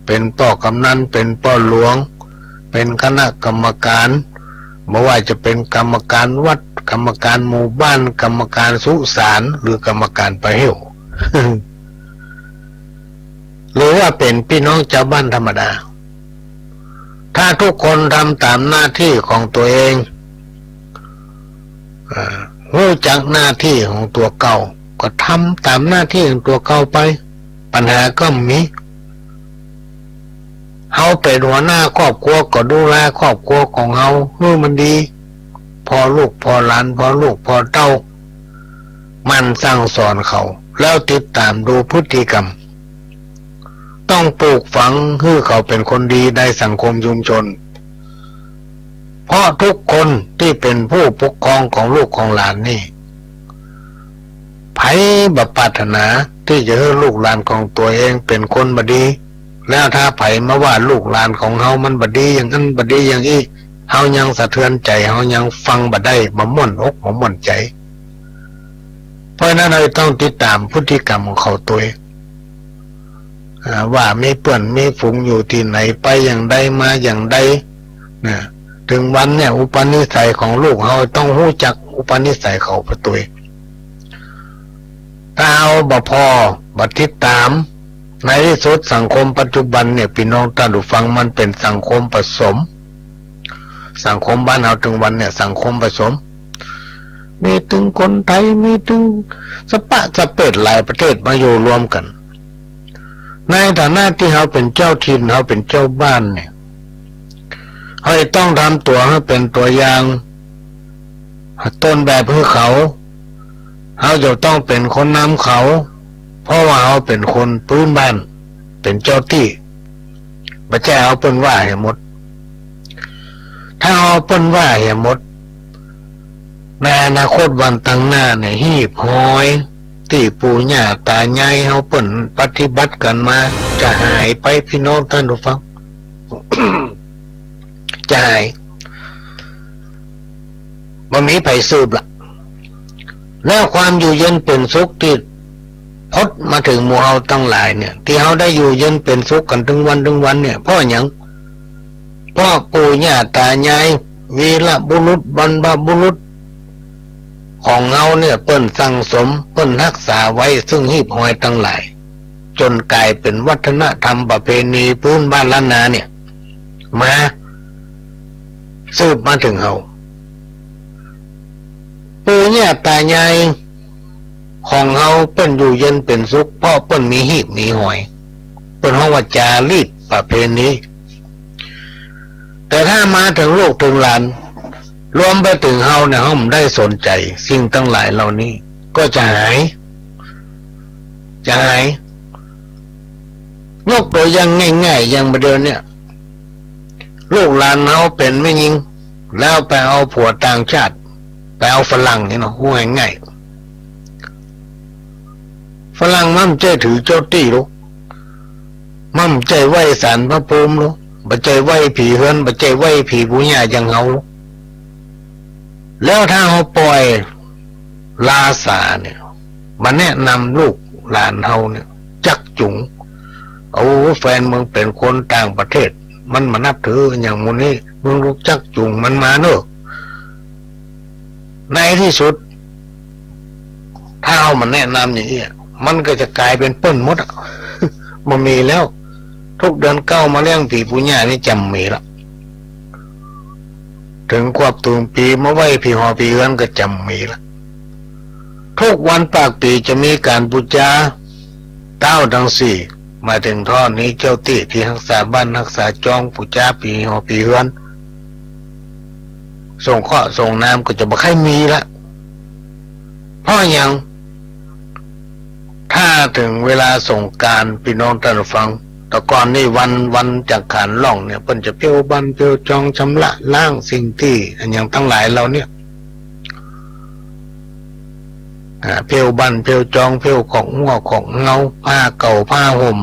เป๋นป้อกำนัน เป๋นป้อหลวง เป๋นคณะกรรมการ บ่ว่าจะเป๋นกรรมการวัด กรรมการหมู่บ้าน กรรมการสุสาน หรือกรรมการป่าเหี่ยว หรือว่าเป๋นปี้น้องจาวบ้านธรรมดา ถ้าทุกคนทำต๋ามหน้าตี้ของตั๋วเอง อ่า ฮู้จักหน้าตี้ของตั๋วเก่า ก็ทำต๋ามหน้าตี้ของตั๋วเก่าไป ปัญหาก็บ่มี เฮาเป๋นหัวหน้าครอบครัวก็ดูแลครอบครัวของเฮาหื้อมันดี ผ่อลูกผ่อหลาน ผ่อลูกผ่อเต้า หมั่นสั่งสอนเขา แล้วติดต๋ามดูพฤติกรรม ต้องปลูกฝังหื้อเขาเป๋นคนดีในสังคมชุมชน เพราะทุกคนตี้เป๋นผู้ปกครองของลูกของหลานนี่ ใผบ่ปรารถนาตี้จะหื้อลูกหลานของตั๋วเองเป๋นคนบ่ดี แล้วถ้าใผมาว่าลูกหลานของเฮามันบ่ดีอย่างอั้นบ่ดีอย่างอี้ เฮายังสะเทือนใจ๋ เฮายังฟังบ่ได้ บ่ม่วนอกบ่ม่วนใจ๋ เพราะฉะนั้นเฮาต้องติดต๋ามพฤติกรรมของเขาตวย อ่า ว่ามีเปื้อนมีฝูงอยู่ตี้ไหน ไปอย่างใดมาอย่างใด นะ เถิงวันเนี่ย อุปนิสัยของลูกเฮาต้องฮู้จักอุปนิสัยเขาไปตวย ถ้าเฮาบ่ผ่อ บ่ติดต๋าม ในตี้สุดสังคมปัจจุบันเนี่ย ปี้น้องต้านผู้ฟัง มันเป๋นสังคมผสม สังคมบ้านเฮาเถิงวันเนี่ย สังคมผสม มีเถิงคนไทย มีเถิงสะปะสะเปดหลายประเทศมาอยู่รวมกั๋น ในฐานะตี้เฮาเป๋นเจ้าถิ่น เฮาเป๋นเจ้าบ้านเนี่ย เฮาจะต้องทำตั๋วหื้อเป๋นตั๋วอย่าง ต้นแบบหื้อเขา เฮาจะต้องเป๋นคนนำเขา เพราะว่าเฮาเป๋นคนปื๊นบ้าน เป๋นเจ้าตี้ บ่ใจ้เอาเปิ้นว่าเหียหมด ถ้าเอาเปิ้นว่าเหียหมด ในอนาคตวันตังหน้าเนี่ย หีบหอยตี้ปู่ย่าต๋ายายเฮาเปิ้นปฏิบัติกั๋นมา จะหายไป ปี้น้องต้านผู้ฟัง จะหาย บ่มีใผสืบละ แล้วความอยู่เย็นเป๋นสุขตี้พดมาเถิงหมู่เฮาตังหลายเนี่ย ตี้เฮาได้อยู่เย็นเป๋นสุขกั๋นตึงวันตึงวันเนี่ย เพราะหยัง เพราะปู่ย่าต๋ายาย วีรบุรุษ บรรพบุรุษของเฮาเนี่ย เปิ้นสั่งสม เปิ้นฮักษาไว้ ซึ่งหีบหอยตังหลาย จ๋นก๋ายเป๋นวัฒนธรรมประเพณีปื๊นบ้านล้านนาเนี่ย มา สืบมาเถิงเฮา ปู่ย่าต๋ายายของเฮาเปิ้นอยู่เย็นเป๋นสุข เพราะเปิ้นมีหีบมีหอย เปิ้นฮ้องว่าจารีตประเพณี แต่ถ้ามาเถิงลูกเถิงหลาน รวมไปเถิงเฮาเนี่ย เฮาบ่ได้สนใจ๋ สิ่งตังหลายเหล่านี้ก็จะหาย จะหาย ยกตั๋วอย่างง่ายๆ อย่างบ่าเดี่ยวเนี่ย ลูกหลานเฮาเป๋นแม่ญิง แล้วไปเอาผัวต่างชาติ ไปเอาฝรั่งนี่เนาะ ว่าง่ายๆ ฝรั่งมันบ่ใจ้ถือเจ้าตี้ลูก มันบ่ใจ้ไหว้ศาลพระภูมิลูก บ่ใจ้ไหว้ผีเฮือน บ่ใจ้ไหว้ผีปู่ย่าอย่างเฮาลูก แล้วถ้าเฮาป่อย ลาสาเนี่ย มาแนะนำลูกหลานเฮาเนี่ย จักจุง โอ้ แฟนมึงเป๋นคนต่างประเทศ มันบ่นับถืออย่างหมู่นี้ มึงลูกจักจุงมันมาเน่อ ในตี้สุด ถ้าเฮามาแนะนำอย่างอี้ มันก็จะก๋ายเป๋นเปิ้นหมดอะ บ่มีแล้ว ทุกเดือนเก้ามาเลี้ยงผีปู่ย่านี่จะบ่มีละ เถิงขวบเถิงปี๋มาไหว้ผีหอผีเฮือนก็จะบ่มีละ ทุกวันปากปี๋จะมีก๋านปู๋จาต๊าวตังสี่ หมายเถิงท่อนี้เจ้าตี้ตี้ฮักษาบ้านฮักษาจอง ปู๋จาผีหอผีเฮือน ส่งเคราะห์ส่งน้ำก็จะบ่ใค่มีละ เพราะหยัง ถ้าเถิงเวลาสงกรานต์ ปี้น้องต้านฟัง แต่ก่อนนี่วัน วันจักขานล่องเนี่ย เปิ้นจะเผี้ยวบ้านเผี้ยวจอง ชำระล้างสิ่งตี้อันหยังตังหลายเหล่าเนี่ย อ่า เผี้ยวบ้านเผี้ยวจอง เผี้ยวขอกงัวขอกเง้า ผ้าเก่าผ้าห่ม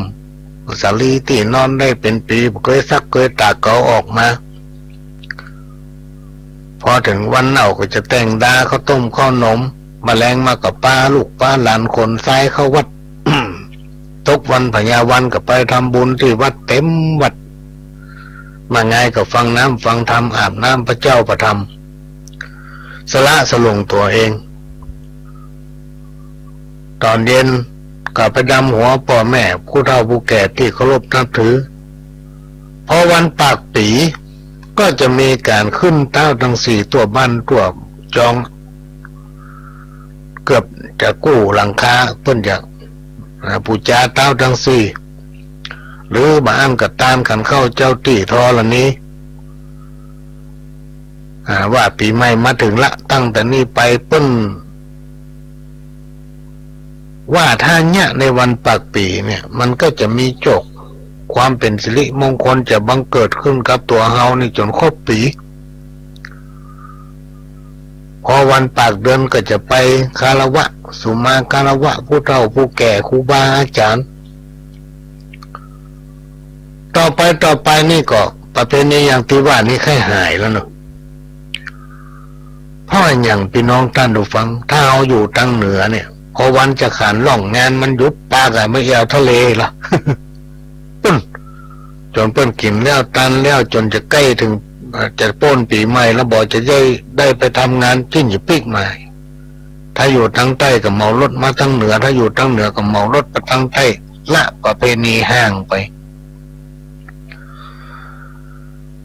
สาลีตี้นอนได้เป๋นปี๋ บ่เกยซักเกยตาก ก็เอาออกมา พอเถิงวันเน่าก็จะแต่งดา ข้าวต้มข้าวหนม มะแลงมาก็ปาลูกปาหลานขนทรายเข้าวัด ตกวันพญาวันก็ไปทำบุญตี้วัดเต็มวัด มาไงก็ฟังน้ำฟังธรรม อาบน้ำพระเจ้าพระธรรม สละสลงตั๋วเอง ต๋อนเย็นก็ไปดำหัวป้อแม่ผู้เฒ่าผู้แก่ตี้เคารพนับถือ พอวันปากปี๋ก็จะมีก๋านขึ้นต๊าวตังสี่ ตั๋วบ้านตั๋วจอง เกือบจะกู้หลังคา เปิ้นจะ อ่า ปู๋จาต๊าวตังสี่ หรือบ่อั้นก็ตานขันเข้าเจ้าตี้ธรณี อ่า ว่าปี๋ใหม่มาเถิงละ ตั้งแต่นี้ไปเปิ้น ว่าถ้าเยียะในวันปากปี๋เนี่ย มันก็จะมีโจค ความเป๋นสิริมงคลจะบังเกิดขึ้นกับตั๋วเฮานี่จ๋นครบปี๋ พอวันปากเดือนก็จะไปคารวะ สุมาคารวะผู้เฒ่าผู้แก่ ครูบาอาจ๋ารย์ ต่อไป ต่อไปนี่ก็ประเพณีอย่างตี้ว่านี้ใค่หายแล้วเนาะ เพราะหยังปี้น้องต้านผู้ฟัง ถ้าเฮาอยู่ตางเหนือเนี่ย พอวันจักขานล่องงานมันหยุด ปาก็มาแอ่วทะเลละ ปุ้น จ๋นเปิ้นกิ๋นแล้วตานแล้ว จ๋นจะใก้เถิง เอ่อ จะโป๊นปี๋ใหม่แล้ว บ่จะได้ ได้ไปทำงานจิ๊นจะปิ๊กมา ถ้าอยู่ตางใต้ก็เหมารถมาตางเหนือ ถ้าอยู่ตางเหนือก็เหมารถไปตางใต้ ละประเพณีห่างไป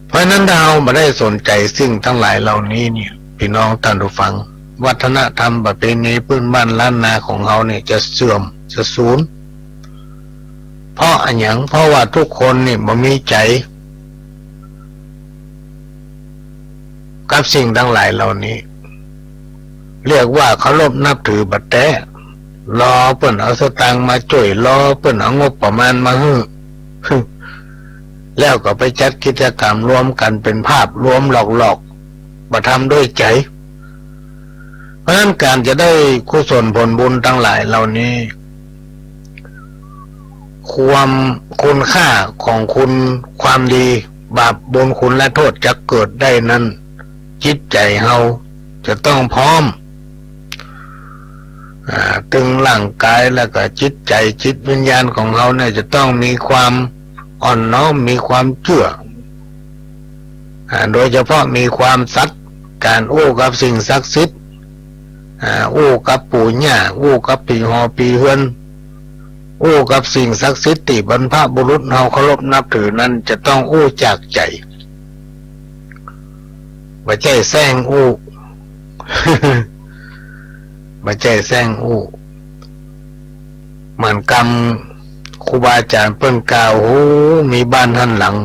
เพราะฉะนั้นถ้าเฮาบ่ได้สนใจ๋สิ่งตังหลายเหล่านี้เนี่ย ปี้น้องต้านผู้ฟัง วัฒนธรรมประเพณีพื้นบ้านล้านนาของเฮาเนี่ยจะเสื่อม จะสูญ เพราะอะหยัง เพราะว่าทุกคนนี่บ่มีใจ๋ กับสิ่งตังหลายเหล่านี้ เรียกว่าเคารพนับถือบ่แต๊ รอเปิ้นเอาสตางค์มาจ้วย รอเปิ้นเอางบประมาณมาหื้อ แล้วก็ไปจัดกิจกรรมรวมกั๋นเป๋นภาพลวงหลอกๆ บ่ทำด้วยใจ๋ เพราะฉะนั้นก๋านจะได้กุศลผลบุญตังหลายเหล่านี้ ความ คุณค่าของคุณ ความดี บาปบุญคุณและโต้ษจะเกิดได้นั้น จิตใจ๋เฮาจะต้องพร้อม อ่า ตึงร่างก๋ายแล้วก็จิตใจ๋ จิตวิญญาณของเฮาเนี่ยจะต้องมีความอ่อนน้อม มีความเจื้อ อ่า โดยเฉพาะมีความสัตย์ ก๋านอู้กับสิ่งศักดิ์สิทธิ์ อ่า อู้กับปู่ย่า อู้กับปี๋หอปี๋เฮือน อู้กับสิ่งศักดิ์สิทธิ์ตี้บรรพบุรุษเฮาเคารพนับถือนั้น จะต้องอู้จากใจ๋ บ่ใจ้แส้งอู้ บ่ใจ้แส้งอู้ เหมือนกำครูบาอาจ๋ารย์เปิ้นกล่าว โอ้ มีบ้านหั้นหลัง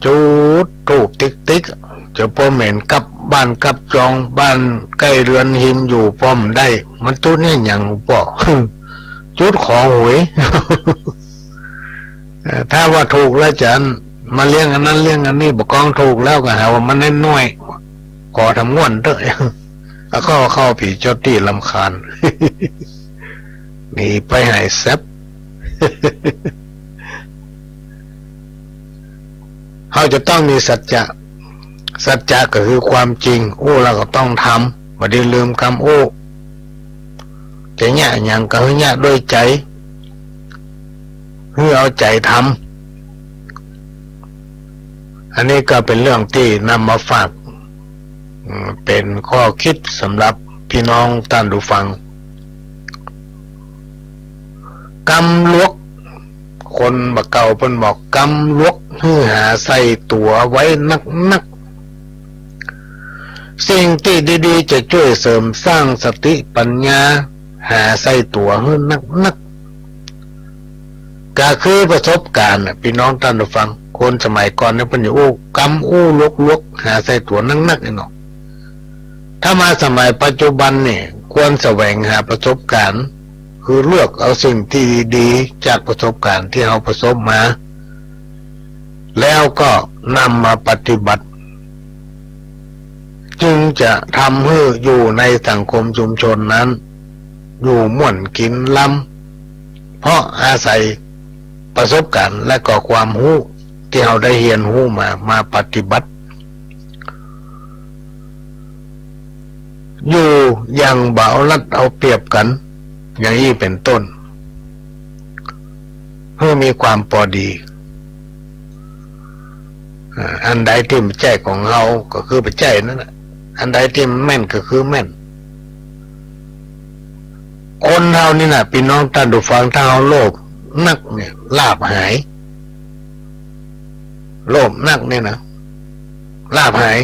จุดธูปติ๊กๆ จะป้อเหม็นกลับบ้านกลับจอง บ้านใก้เฮือนหิมอยู่ป้อบ่ได้ มันจุดเนี่ยหยังหลวงป้อ จุดขอหวย เอ่อ ถ้าว่าถูกแล้วจะมาเลี้ยงอันนั้นเลี้ยงอันนี้ บ่กองถูกแล้วก็หาว่ามันน้อยๆ ขอทำงวดเต๊อะ เอาเข้า เข้าผีเจ้าตี้รำคาญ หนีไปหายแซบ เฮาจะต้องมีสัจจะ สัจจะก็คือความจริง อู้แล้วก็ต้องทำ บ่ได้ลืมกำอู้ จะเยียะหยังก็หื้อเยียะด้วยใจ๋ หื้อเอาใจ๋ทำ อันนี้ก็เป๋นเรื่องตี้นำมาฝาก อืม เป๋นข้อคิดสำหรับปี้น้องต้านผู้ฟัง กำหลวก คนบ่าเก่าเปิ้นบอก กำหลวกหื้อหาใส่ตั๋วไว้นักๆ สิ่งตี้ดีๆ จะจ้วยเสริมสร้างสติปัญญา หาใส่ตั๋วหื้อนักๆ ก็คือประสบการณ์น่ะ ปี้น้องต้านผู้ฟัง คนสมัยก่อนเนี่ยเปิ้นจะอู้ กำอู้หลวกๆ หาใส่ตั๋วนักๆ นี่เนาะ ถ้ามาสมัยปัจจุบันเนี่ย ควรแสวงหาประสบการณ์ คือเลือกเอาสิ่งตี้ดีๆ จากประสบการณ์ตี้เฮาประสบมา แล้วก็นำมาปฏิบัติ จึงจะทำหื้ออยู่ในสังคมชุมชนนั้น อยู่ม่วนกิ๋นลำ เพราะอาศัยประสบการณ์และก็ความฮู้ตี้เฮาได้เฮียนฮู้มา มาปฏิบัติ อยู่อย่างบ่เอารัดเอาเปรียบกั๋น อย่างอี้เป๋นต้น หื้อมีความปอดี อ่า อันใดตี้บ่ใจ้ของเฮาก็คือบ่ใจ้นั่นแหละ อันใดตี้มันแม่นก็คือแม่น คนเฮานี่น่ะ ปี้น้องต้านผู้ฟัง ถ้าเฮาโลภนักเนี่ย ลาภหาย โลภนักเนี่ยนะ ลาภหาย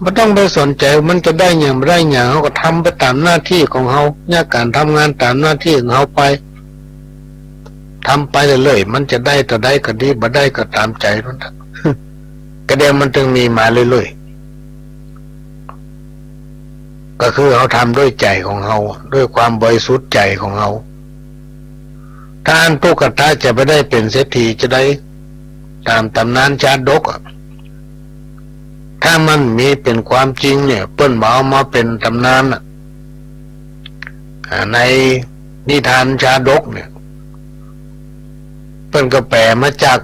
บ่ต้องไปสนใจ๋มันจะได้หยังบ่ได้หยัง เฮาก็ทำไปต๋ามหน้าตี้ของเฮา เยียะก๋านทำงานต๋ามหน้าตี้ของเฮาไป ทำไปเรื่อยๆ มันจะได้เต้าใดก็ดี บ่ได้ก็ต๋ามใจ๋มันเถาะ กะเดี่ยวมันจึงมีมาเรื่อยๆ ก็คือเฮาทำด้วยใจ๋ของเฮา ด้วยความบริสุทธิ์ใจ๋ของเฮา ถ้าอั้นตุ๊กตะจะไปได้เป๋นเศรษฐีจะใด ต๋ามต๋ำนานชาดกอะ ถ้ามันมีเป๋นความจริงเนี่ย เปิ้นบ่เอามาเป๋นต๋ำนานอะ อ่า ในนิทานชาดกเนี่ย เปิ้นก็แป๋มาจาก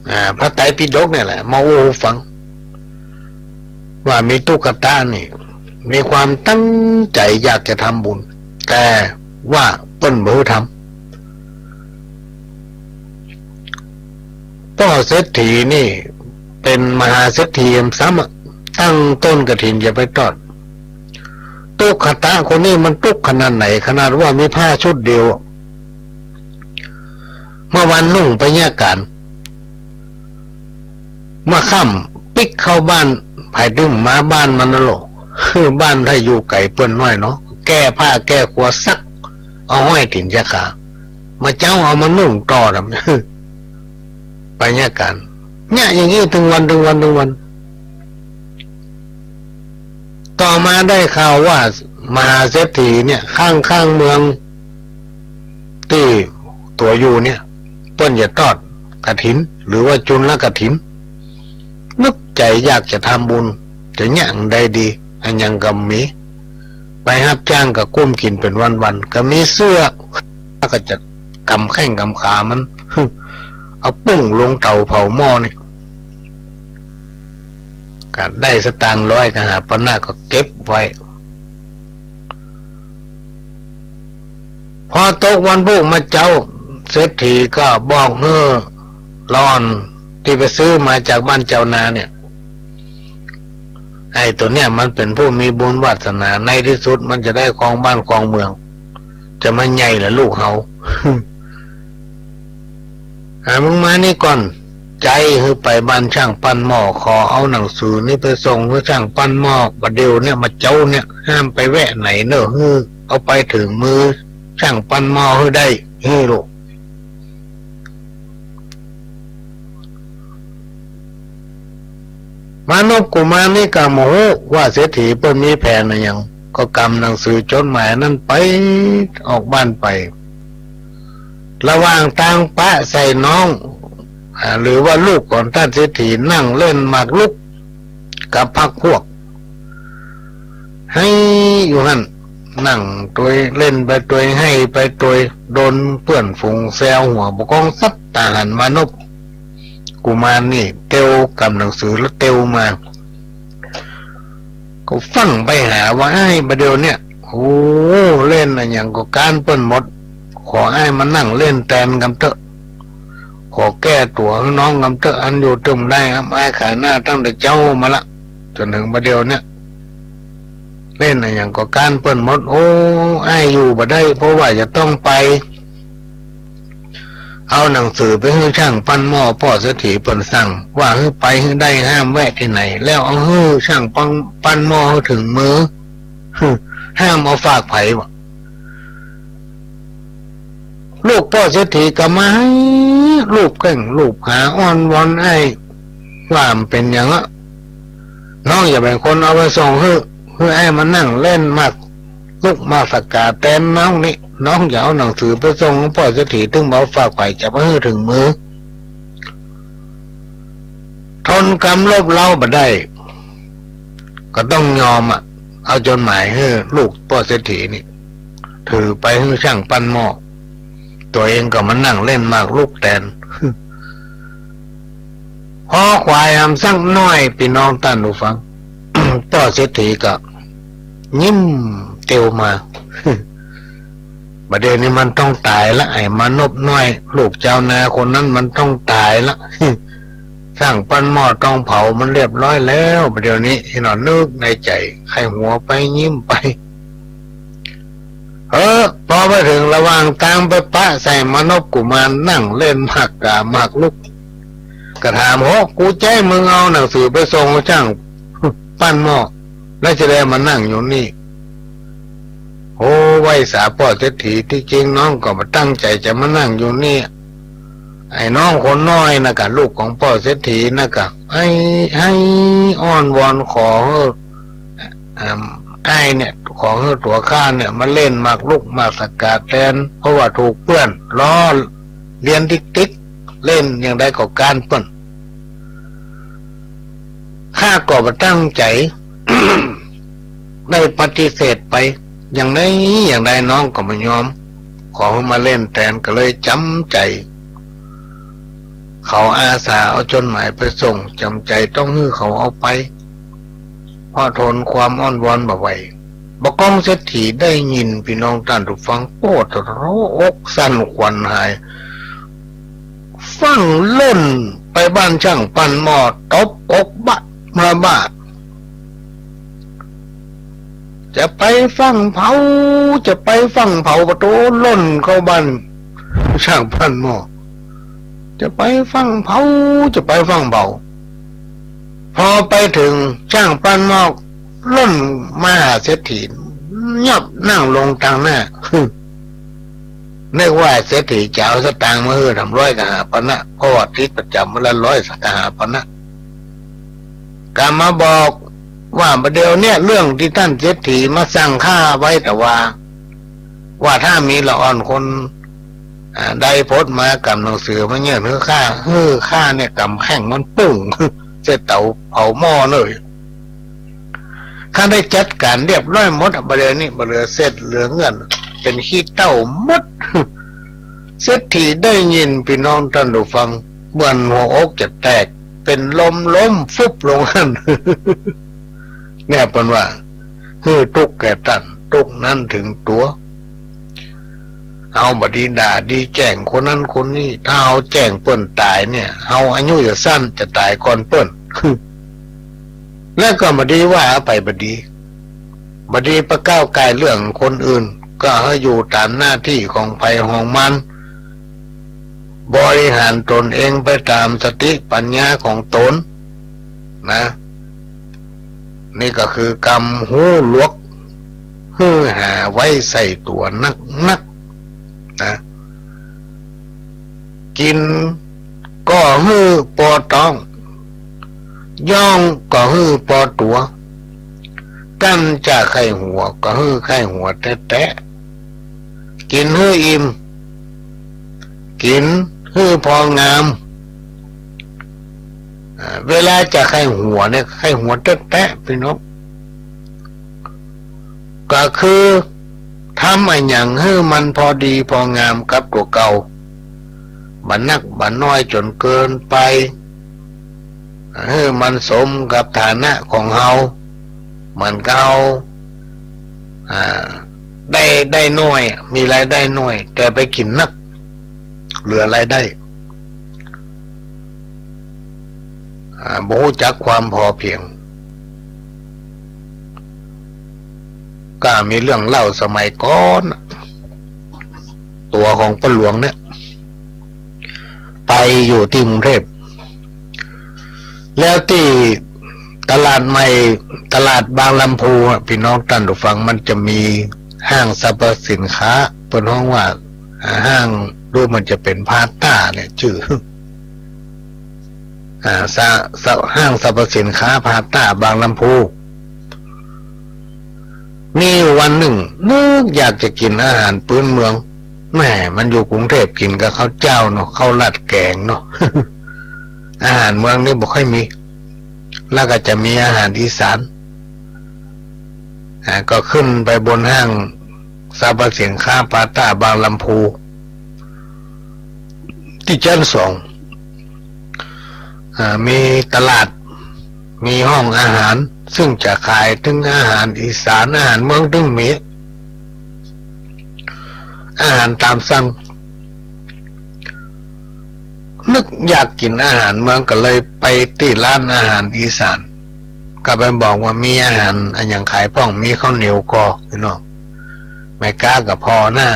อ่า พระไตรปิฎกเนี่ยแหละ มาอู้หื้อฟัง ว่ามีตุ๊กตะนี่ มีความตั้งใจ๋อยากจะทำบุญ แต่ว่าเปิ้นบ่หื้อทำ ป้อเศรษฐีนี่เป๋นมหาเศรษฐีซ้ำอะ ตั้งต้นกฐินจะไปตอด ตุ๊กตะคนนี้มันตุ๊กข์ขนาดไหน ขนาดว่ามีผ้าชุดเดียวอะ เมื่อวานนุ่งไปเยียะก๋าน เมื่อค่ำปิ๊กเข้าบ้าน ใผตึงมาบ้านมันนั่นโล บ้านถ้าอยู่ไก๋เปิ้นน้อยเนาะ แก้ผ้าแก้ครัวซัก เอาห้อยตี๋นจาขา มาเจ๊าเอามานุ่งต่อดำ ไปเยียะก๋าน เยียะอย่างนี้ตึงวัน ตึงวัน ตึงวัน ต่อมาได้ข่าวว่า มหาเศรษฐีเนี่ย ข้างๆ เมืองตี้ตั๋วอยู่เนี่ย เปิ้นจะทอดกฐิน หรือว่าจุลกฐิน นึกใจ๋อยากจะทำบุญ จะเยียะอันใดดี อันหยังก็บ่มี ไปฮับจ้างก็กุ้มกิ๋นเป๋นวันๆ ก็มีเสื้อ ก็จะก๋ำแข้งก๋ำขามัน เอาปุ้งลงเต๋าเผาหม้อนี่ ก็ได้สตางค์ร้อยกหาปณะก็เก็บไว้ พอตกวันพูกมาเจ๊า เศรษฐีก็บอกหื้อละอ่อนตี้ไปซื้อมาจากบ้านเจ้านาเนี่ย ไอ้ตั๋วเนี่ยมันเป๋นผู้มีบุญวาสนา ในตี้สุดมันจะได้ครองบ้านครองเมือง จะมาใหญ่ละลูกเฮา อ่า มึงมานี่ก่อน ใจ๊หื้อไปบ้านจ้างปั้นหม้อ ขอเอาหนังสือนี้ไปส่งหื้อจ้างปั้นหม้อ บ่าเดี่ยวเนี่ย บ่าเจ๊าเนี่ย ห้ามไปแวะไหนเน่อ หื้อเอาไปเถิงมือจ้างปั้นหม้อหื้อได้ หื้อลูก มานพกุมารนี่ก็บ่ฮู้ว่าเศรษฐีเปิ้นมีแผนอะหยัง ก็ก๋ำหนังสือจดหมายนั้นไป ออกบ้านไป ระหว่างตางปะใส่น้อง อ่า หรือว่าลูกของต้านเศรษฐีนั่งเล่นหมากรุกกับพรรคพวก ไห้อยู่หั้น นั่งตวยเล่นไปตวย ไห้ไปตวย โดนเปื้อนฝูงแซวหัวบ่ก้องสับตาหัน มานพกุมารนี่เตียวก๋ำหนังสือแล้วเตียวมา ก็ฟั่งไปหาว่า อ้าย บ่าเดี่ยวเนี่ย โอ้ เล่นอะหยังก็ก๊านเปิ้นหมด ขออ้ายมานั่งเล่นแตนกำเต๊อะ ขอแก้ตั๋วหื้อน้องกำเต๊อะ อันอยู่ตึงได้อับอายขายหน้าตั้งแต่เจ๊ามาละ จ๋นเถิงบ่าเดี่ยวเนี่ย เล่นอะหยังก็ก๊านเปิ้นหมด โอ้ อ้ายอยู่บ่ได้ เพราะว่าจะต้องไป เอาหนังสือไปหื้อจ้างปั้นหม้อ ป้อเศรษฐีเปิ้นสั่งว่าหื้อไปหื้อได้ ห้ามแวะตี้ไหน แล้วเอาหื้อจ้างปั้น ปั้นหม้อหื้อเถิงมือ ห้ามเอาฝากใผ ลูกป้อเศรษฐีก็มาหื้อลูบแข้งลูบขาอ้อนวอนอ้าย ว่ามันเป๋นหยังอะ น้องจะเป๋นคนเอาไปส่งหื้อ หื้ออ้ายมานั่งเล่นหมากรุกหมากสะก๋าแตนน้องนี่ น้องจะเอาหนังสือไปส่งป้อเศรษฐี ตึงบ่เอาฝากใผ จะไปหื้อเถิงมือ ทนกำลบเล้าบ่ได้ ก็ต้องยอมอะ เอาจดหมายหื้อลูกป้อเศรษฐีนี่ ถือไปหื้อจ้างปั้นหม้อ ตั๋วเองก็มานั่งเล่นหมากรุกแตน พอขวายหำสักหน้อย ปี้น้องต้านผู้ฟัง ป้อเศรษฐีก็ยิ้มเตียวมา บ่าเดี่ยวนี้มันต้องต๋ายละ ไอ้มานพน้อย ลูกจาวนาคนนั้นมันต้องต๋ายละ จ้างปั้นหม้อต้องเผามันเรียบร้อยแล้ว บ่าเดี่ยวนี้ ไอ้หนอนนึกในใจ๋ ใค่หัวไปยิ้มไป เออ พอไปเถิงระหว่างตางไปปะใส่มานพกุมารนั่งเล่นหมากก๋าหมากรุก ก็ถาม โห กูใจ๊มึงเอาหนังสือไปส่งจ้างปั้นหม้อ แล้วจะได้มานั่งอยู่นี่ โอ้ ไหว้สาป้อเศรษฐี ตี้จริงน้องก็บ่ตั้งใจ๋จะมานั่งอยู่นี่ ไอ้น้องคนน้อยนะกะ ลูกของป้อเศรษฐีนะกะ ไห้ ไห้อ้อนวอนขอหื้อ อ่า อ้ายเนี่ย ขอหื้อตั๋วข้าเนี่ย มาเล่นหมากรุกหมากสะก๋าแตน เพราะว่าถูกเปื้อนล้อเลียนติ๊กๆ เล่นอย่างใดก็ก๊านเปิ้น ข้าก็บ่ตั้งใจ๋ ได้ปฏิเสธไป อย่างใดอย่างใดน้องก็บ่ยอม ขอหื้อมาเล่นแตน ก็เลยจ๋ำใจ๋ เขาอาสาเอาจดหมายไปส่ง จ๋ำใจ๋ต้องหื้อเขาเอาไป เพราะทนความอ้อนวอนบ่ไหว บ่าก้องเศรษฐีได้ยิน ปี้น้องต้านผู้ฟัง โอ้โธ่ อกสั่นขวัญหาย ฟั่งล่นไปบ้านจ้างปั้นหม้อ ตบอกบะมาบะ จะไปฟั่งเผา จะไปฟั่งเผา ปะโธ่ ล่นเข้าบ้านจ้างปั้นหม้อ จะไปฟั่งเผา จะไปฟั่งเผา พอไปเถิงจ้างปั้นหม้อ ล่นมาหาเศรษฐี ยับนั่งลงตางหน้า นึกว่าเศรษฐีจะเอาสตางค์มาหื้อทำร้อยกหาปณะ เพราะว่าติดประจ๋ำวันละร้อยกหาปณะ ก็มาบอก ว่าบ่าเดี่ยวเนี้ยเรื่องตี้ต้านเศรษฐีมาสั่งข้าไว้แต่ว่า ว่าถ้ามีละอ่อนคน อ่า ใดพบมากำหนังสือมายื่นหื้อข้า หื้อข้าเนี่ยกำแข้งมันปุ้ง ใส่เต๋าเผาหม้อเลย ข้าได้จัดก๋านเรียบร้อยหมดอะ บ่าเดี่ยวนี้บ่เหลือเศษเหลือเงิน เป๋นขี้เถ้าหมด เศรษฐีได้ยิน ปี้น้องต้านผู้ฟัง เปิ้นหัวอกจะแตก เป๋นลมล้มฟุบลงหั้น เนี่ยเปิ้นว่า หื้อตุ๊กข์แก่ต้าน ตุ๊กข์นั้นเถิงตั๋ว เฮาบ่ดีด่าดีแจ้งคนนั้นคนนี้ ถ้าเฮาแจ้งเปิ้นต๋ายเนี่ย เฮาอายุจะสั้น จะต๋ายก่อนเปิ้น แล้วก็บ่ดีว่าไป บ่ดี บ่ดีไปก้าวก่ายเรื่องคนอื่น ก็หื้ออยู่ต๋ามหน้าตี้ของใผของมัน บริหารต๋นเองไปต๋ามสติปัญญาของต๋นนะ นี่ก็คือกำฮู้หลวก หื้อหาไว้ใส่ตั๋วนักๆ นะ กิ๋นก็หื้อปอต๊อง ย่องก็หื้อปอตั๋ว กั้นจะใค่หัวก็หื้อใค่หัวแต๊ๆ กิ๋นหื้ออิ่ม กิ๋นหื้อพองาม อ่า เวลาจะใค่หัวเนี่ย ใค่หัวแต๊ๆ ปี้น้อง ก็คือทำอะหยังหื้อมันพอดีพองามกับตั๋วเก่า บ่นักบ่น้อยจ๋นเกินไป หื้อมันสมกับฐานะของเฮา เหมือนกับเฮา อ่า ได้ ได้น้อย มีรายได้น้อย แต่ไปกิ๋นนัก เหลือรายได้ อ่า บ่ฮู้จักความพอเพียง ก็มีเรื่องเล่าสมัยก่อน ตั๋วของป้าหลวงเนี่ย ไปอยู่ตี้กรุงเทพฯ แล้วตี้ตลาดใหม่ ตลาดบางลำพูอะ ปี้น้องต้านผู้ฟัง มันจะมีห้างสรรพสินค้า เปิ้นฮ้องว่า อ่า ห้าง หรือมันจะเป๋นพลาซ่าเนี่ย จื้อ อ่า สะ สะ ห้างสรรพสินค้าพลาซ่าบางลำพู มีอยู่วันนึ่ง นึกอยากจะกิ๋นอาหารปื๊นเมือง แหม มันอยู่กรุงเทพฯ กิ๋นกับข้าวเจ้าเนาะ ข้าวราดแก๋งเนาะ อาหารเมืองนี่บ่ค่อยมี แล้วก็จะมีอาหารอีสาน อ่า ก็ขึ้นไปบนห้างสรรพสินค้าพลาซ่าบางลำพู ตี้ชั้นสอง อ่า มีตลาด มีห้องอาหาร ซึ่งจะขายตึงอาหารอีสาน อาหารเมืองตึงมี อาหารต๋ามสั่ง นึกอยากกิ๋นอาหารเมืองก็เลยไปตี้ร้านอาหารอีสาน ก็ไปบอกว่ามีอาหารอะหยังขายพ่อง มีข้าวเหนียวก่อ ปี้น้อง แม่ก๊าก็ผ่อหน้า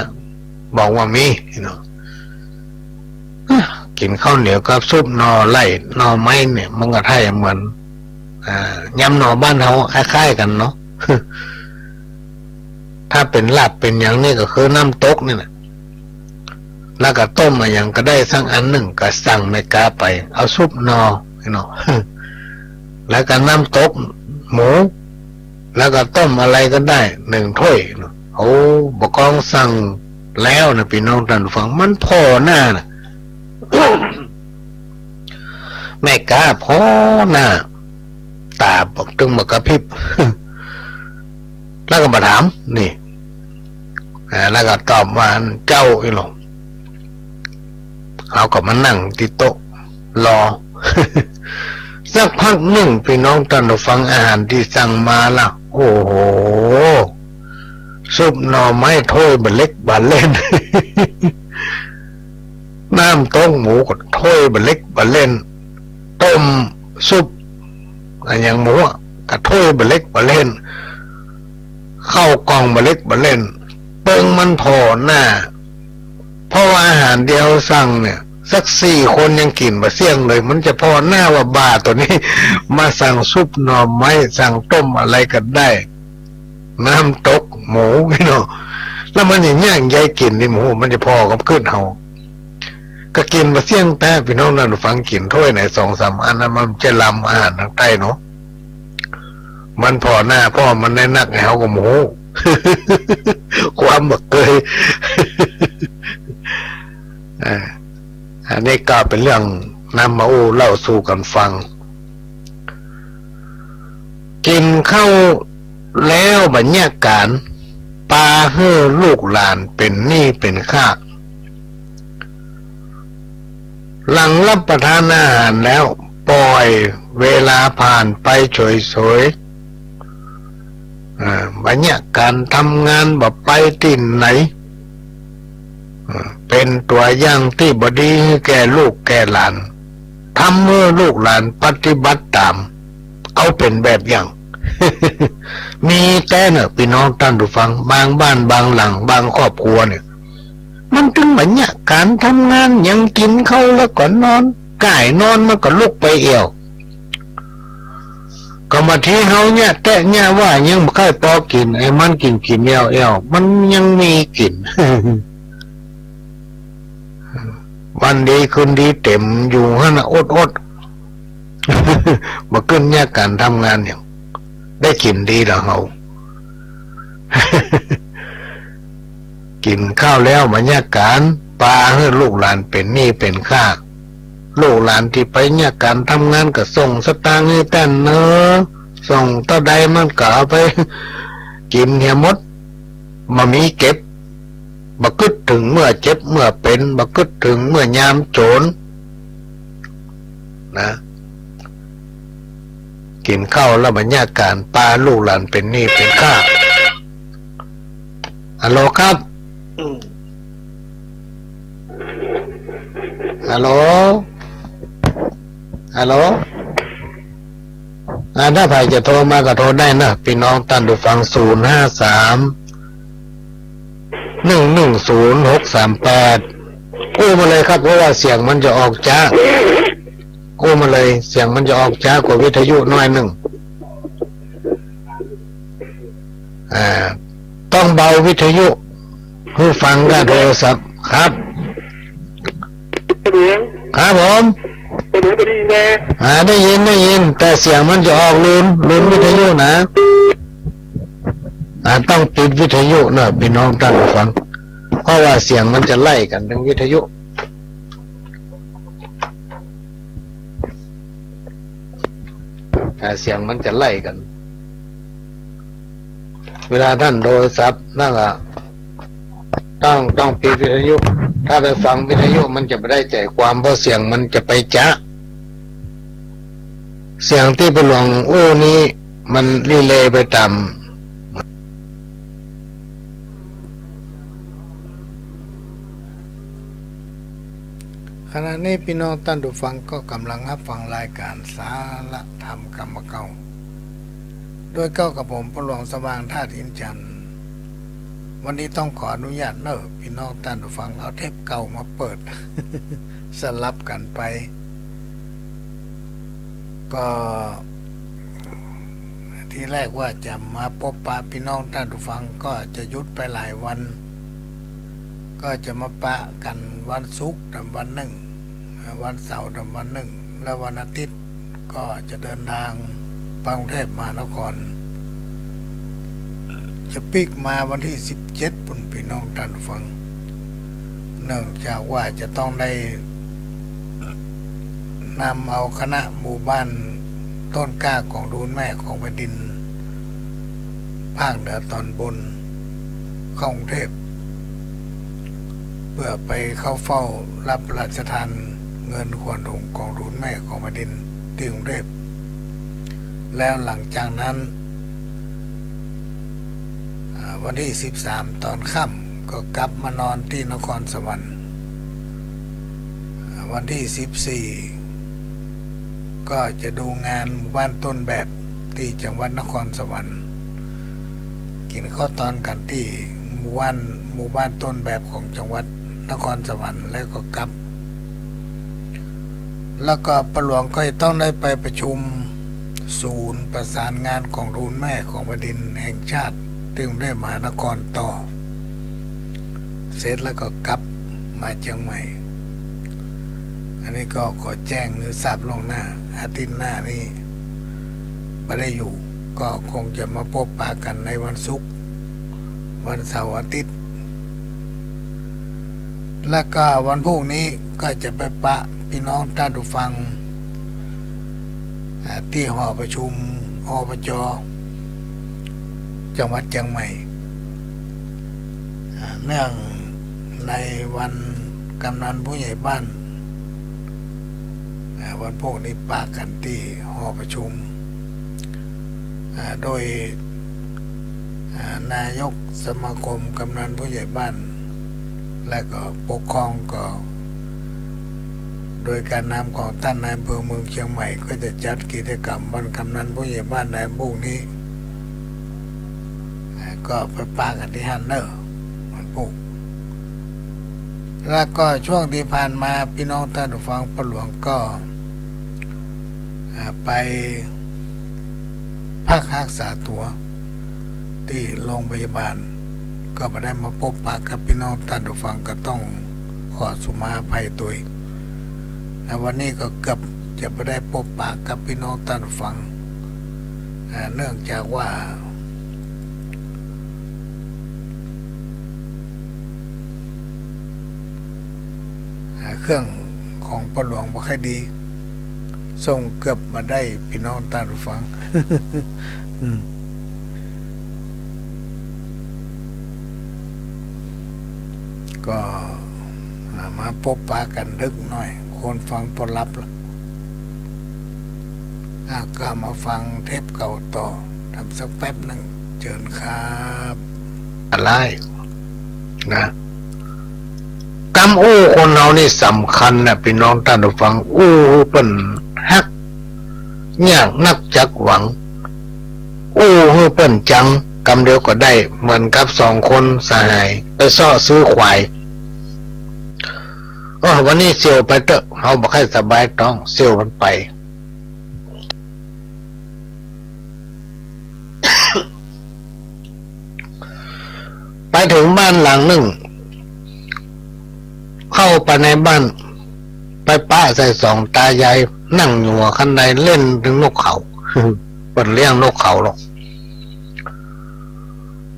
บอกว่ามี ปี้น้อง กิ๋นข้าวเหนียวกับซุปหน่อไล่หน่อไม้เนี่ย มันก็ใค่เหมือน อ่า ยำหน่อบ้านเฮาคล้ายๆ กั๋นเนาะ ถ้าเป๋นลาบเป๋นหยังนี่ก็คือน้ำตกนี่แหละ แล้วก็ต้มอะหยังก็ได้สักอันนึ่ง ก็สั่งแม่ก๊าไป เอาซุปหน่อ ปี้น้อง แล้วก็น้ำตกหมู แล้วก็ต้มอะไรก็ได้นึ่งถ้วยเนาะ โอ้ บ่ากองสั่งแล้วนะ ปี้น้องต้านผู้ฟัง มันผ่อหน้านะ แม่ก๊าผ่อหน้า ต๋าบ่ตึงบ่กระพริบ แล้วก็มาถาม นี่ อ่า แล้วก็ตอบว่า เจ้าอี้หลอ เฮาก็มานั่งตี้โต๊ะรอ สักพักนึ่ง ปี้น้องต้านผู้ฟัง อาหารตี้สั่งมาละ โอ้โห ซุปหน่อไม้ถ้วยบ่าเล็กบ่าเล่น น้ำตกหมูก็ถ้วยบ่าเล็กบ่าเล่น ต้มซุปอะหยังหมูอะก็ถ้วยบ่าเล็กบ่าเล่น ข้าวกล่องบ่าเล็กบ่าเล่น เปิงมันผ่อหน้า เพราะว่าอาหารตี้เฮาสั่งเนี่ย สักสี่คนยังกิ๋นบ่าเสี้ยงเลย มันจะผ่อหน้าว่าบ่าตั๋วนี้ มาสั่งซุปหน่อไม้ สั่งต้มอะไรก็ได้ น้ำตกหมู ปี้น้อง แล้วมันจะย่างใยกิ๋นนี่หมู มันจะผ่อกับกึ๊ดเฮา ก็กิ๋นบ่าเสี้ยงแต๊ ปี้น้องต้านผู้ฟัง กิ๋นถ้วยไหนสองสามอันนะ มันจะลำอาหารตางใต้เนาะ มันผ่อหน้าพ่อมันได้นัก เฮาก็บ่ฮู้ ความบ่เกย อ่า อันนี้ก็เป๋นเรื่องนำมาอู้เล่าสู่กั๋นฟัง กิ๋นข้าวแล้วบ่เยียะก๋าน ปาหื้อลูกหลานเป๋นหนี้เป๋นข้า หลังฮับประทานอาหารแล้ว ป่อยเวลาผ่านไปเฉยๆ อ่า บ่เยียะก๋านทำงาน บ่ไปตี้ไหน อ่า เป๋นตั๋วอย่างตี้บ่ดีหื้อแก่ลูกแก่หลาน ทำหื้อลูกหลานปฏิบัติต๋าม เอาเป๋นแบบอย่าง มีแต๊เนาะ ปี้น้องต้านผู้ฟัง บางบ้านบางหลัง บางครอบครัวเนี่ย มันตึงบ่เยียะก๋านทำงานหยัง กิ๋นข้าวแล้วก็นอน ก่ายนอนมันก็ลุกไปแอ่ว ก็บางทีเฮาเยียะแต๊เยียะว่ายังบ่ใค่ปอกิ๋น ไอ้มันกิ๋นกิ๋นแอ่วๆ มันยังมีกิ๋น วันดีคืนดีเต็มอยู่หั้นน่ะ อดๆ บ่กึ๊ดเยียะก๋านทำงานหยัง ได้กิ๋นดีละเฮา กิ๋นข้าวแล้วบ่เยียะก๋าน ปาหื้อลูกหลานเป๋นหนี้เป๋นข้า ลูกหลานตี้ไปเยียะก๋านทำงานก็ส่งสตางค์หื้อแต๊เนาะ ส่งเต้าใดมันก็เอาไปกิ๋นเหียหมด บ่มีเก็บ บ่กึ๊ดเถิงเมื่อเจ็บเมื่อเป๋น บ่กึ๊ดเถิงเมื่อยามโจร นะ กิ๋นข้าวแล้วบ่เยียะก๋าน ปาลูกหลานเป๋นหนี้เป๋นข้า ฮัลโหลครับ อืม ฮัลโหล ฮัลโหล อ่า ถ้าใผจะโทรมาก็โทรได้นะ ปี้น้องต้านผู้ฟัง ศูนย์ห้าสาม หนึ่งหนึ่งศูนย์ หกสามแปด อู้มาเลยครับ เพราะว่าเสียงมันจะออกจ๊า อู้มาเลย เสียงมันจะออกจ๊ากว่าวิทยุหน้อยนึ่ง อ่า ต้องเบาวิทยุ หื้อฟังกับโทรศัพท์ ครับ เสถียร ครับผม เสถียร ได้ยินไหม อ่า ได้ยิน ได้ยิน แต่เสียงมันจะออกลูน ลูนวิทยุนะ อ่า ต้องปิดวิทยุนะ ปี้น้องต้านผู้ฟัง เพราะว่าเสียงมันจะไล่กั๋นเถิงวิทยุ อ่า เสียงมันจะไล่กั๋น เวลาต้านโทรศัพท์นั่นละ ต้อง ต้องปิดวิทยุ ถ้าไปฟังวิทยุมันจะบ่ได้ใจ๋ความ เพราะเสียงมันจะไปจ๊า เสียงตี้ป้อหลวงอู้นี้มันรีเลย์ไปต๋าม ขณะนี้ปี้น้องต้านผู้ฟังก็ก่ำลังฮับฟังรายก๋านสาระธรรมกำเก่า โดยเก้ากับผมป้อหลวงสว่างธาตุอินทร์จันทร์ วันนี้ต้องขออนุญาตเนาะ ปี้น้องต้านผู้ฟังเอาเทปเก่ามาเปิด สลับกั๋นไป ก็ ทีแรกว่าจะมาปบปะปี้น้องต้านผู้ฟัง ก็จะหยุดไปหลายวัน ก็จะมาปะกั๋นวันศุกร์ต๋ามวันนึ่ง วันเสาร์ต๋ามวันนึ่ง แล้ววันอาทิตย์ก็จะเดินทางไปกรุงเทพมหานคร จะปิ๊กมาวันตี้สิบเจ็ดปู้น ปี้น้องต้านผู้ฟัง เนื่องจากว่าจะต้องได้ นำเอาคณะหมู่บ้านต้นกล้าของทูลแม่ของแผ่นดิน ภาคเหนือต๋อนบน เข้ากรุงเทพ เพื่อไปเข้าเฝ้ารับพระราชทานเงินขวัญถุงของทูลแม่ของแผ่นดินตี้กรุงเทพ แล้วหลังจากนั้น อ่า วันตี้สิบสามต๋อนค่ำก็กลับมานอนตี้นครสวรรค์ อ่า วันตี้สิบสี่ ก็จะดูงานหมู่บ้านต้นแบบตี้จังหวัดนครสวรรค์ กิ๋นข้าวตอนกั๋นตี้หมู่บ้าน หมู่บ้านต้นแบบของจังหวัดนครสวรรค์แล้วก็กลับ แล้วก็ป้อหลวงก็จะต้องได้ไปประชุมศูนย์ประสานงานของทูลแม่ของแผ่นดินแห่งชาติตี้กรุงเทพมหานครต่อ เสร็จแล้วก็กลับมาเจียงใหม่ อันนี้ก็ขอแจ้งหื้อทราบล่วงหน้า อาทิตย์หน้านี้บ่ได้อยู่ ก็คงจะมาปะกั๋นในวันศุกร์ วันเสาร์อาทิตย์ แล้วก็วันพูกนี้ก็จะไปปะปี้น้องต้านผู้ฟัง อ่า ตี้หอประชุม อบจ จังหวัดเจียงใหม่ อ่า เนื่องในวันกำนันผู้ใหญ่บ้าน อ่า วันพูกนี้ปะกั๋นตี้หอประชุม อ่า โดย อ่า นายกสมาคมกำนันผู้ใหญ่บ้าน และก็ปกครองก็ โดยก๋านนำของต้านนายอำเภอเมืองเจียงใหม่ ก็จะจัดกิจกรรมวันกำนันผู้ใหญ่บ้านในวันพูกนี้ อ่า ก็ไปปะกั๋นตี้หั้นเน่อ วันพูก แล้วก็ช่วงตี้ผ่านมาปี้น้องต้านผู้ฟังป้อหลวงก็ อ่า ไปพักฮักษาตั๋วตี้โรงพยาบาล ก็บ่ได้มาปะกับปี้น้องต้านผู้ฟัง ก็ต้องขอสุมาอภัยตวย และวันนี้ก็เกือบจะบ่ได้ปะกับปี้น้องต้านผู้ฟัง อ่า เนื่องจากว่า อ่า เครื่องของป้อหลวงบ่ค่อยดี ส่งเกือบบ่ได้ปี้น้องต้านผู้ฟัง อืม ก็ อ่า มาปะกั๋นดึกหน่อย คนฟังปอหลับละ อ่ะ ก็มาฟังเทปเก่าต่อ ทำสักแป๊บหนึ่ง เจิญครับ อะไรนะ กำอู้คนเฮานี่สำคัญนะ ปี้น้องต้านผู้ฟัง อู้หื้อเปิ้นฮัก ยากนักจักหวัง อู้หื้อเปิ้นจัง กำเดียวก็ได้ เหมือนกับสองคนสหายไปเซาะซื้อควาย เออ วันนี้เสี่ยวไปเต๊อะ เฮาบ่ค่อยสบายต๊อง เสี่ยวมันไป ไปเถิงบ้านหลังนึ่ง เข้าไปในบ้าน ไปปะใส่สองต๋ายาย นั่งอยู่หัวคันไดเล่นเถิงนกเขา เปิ้นเลี้ยงนกเขาหลอก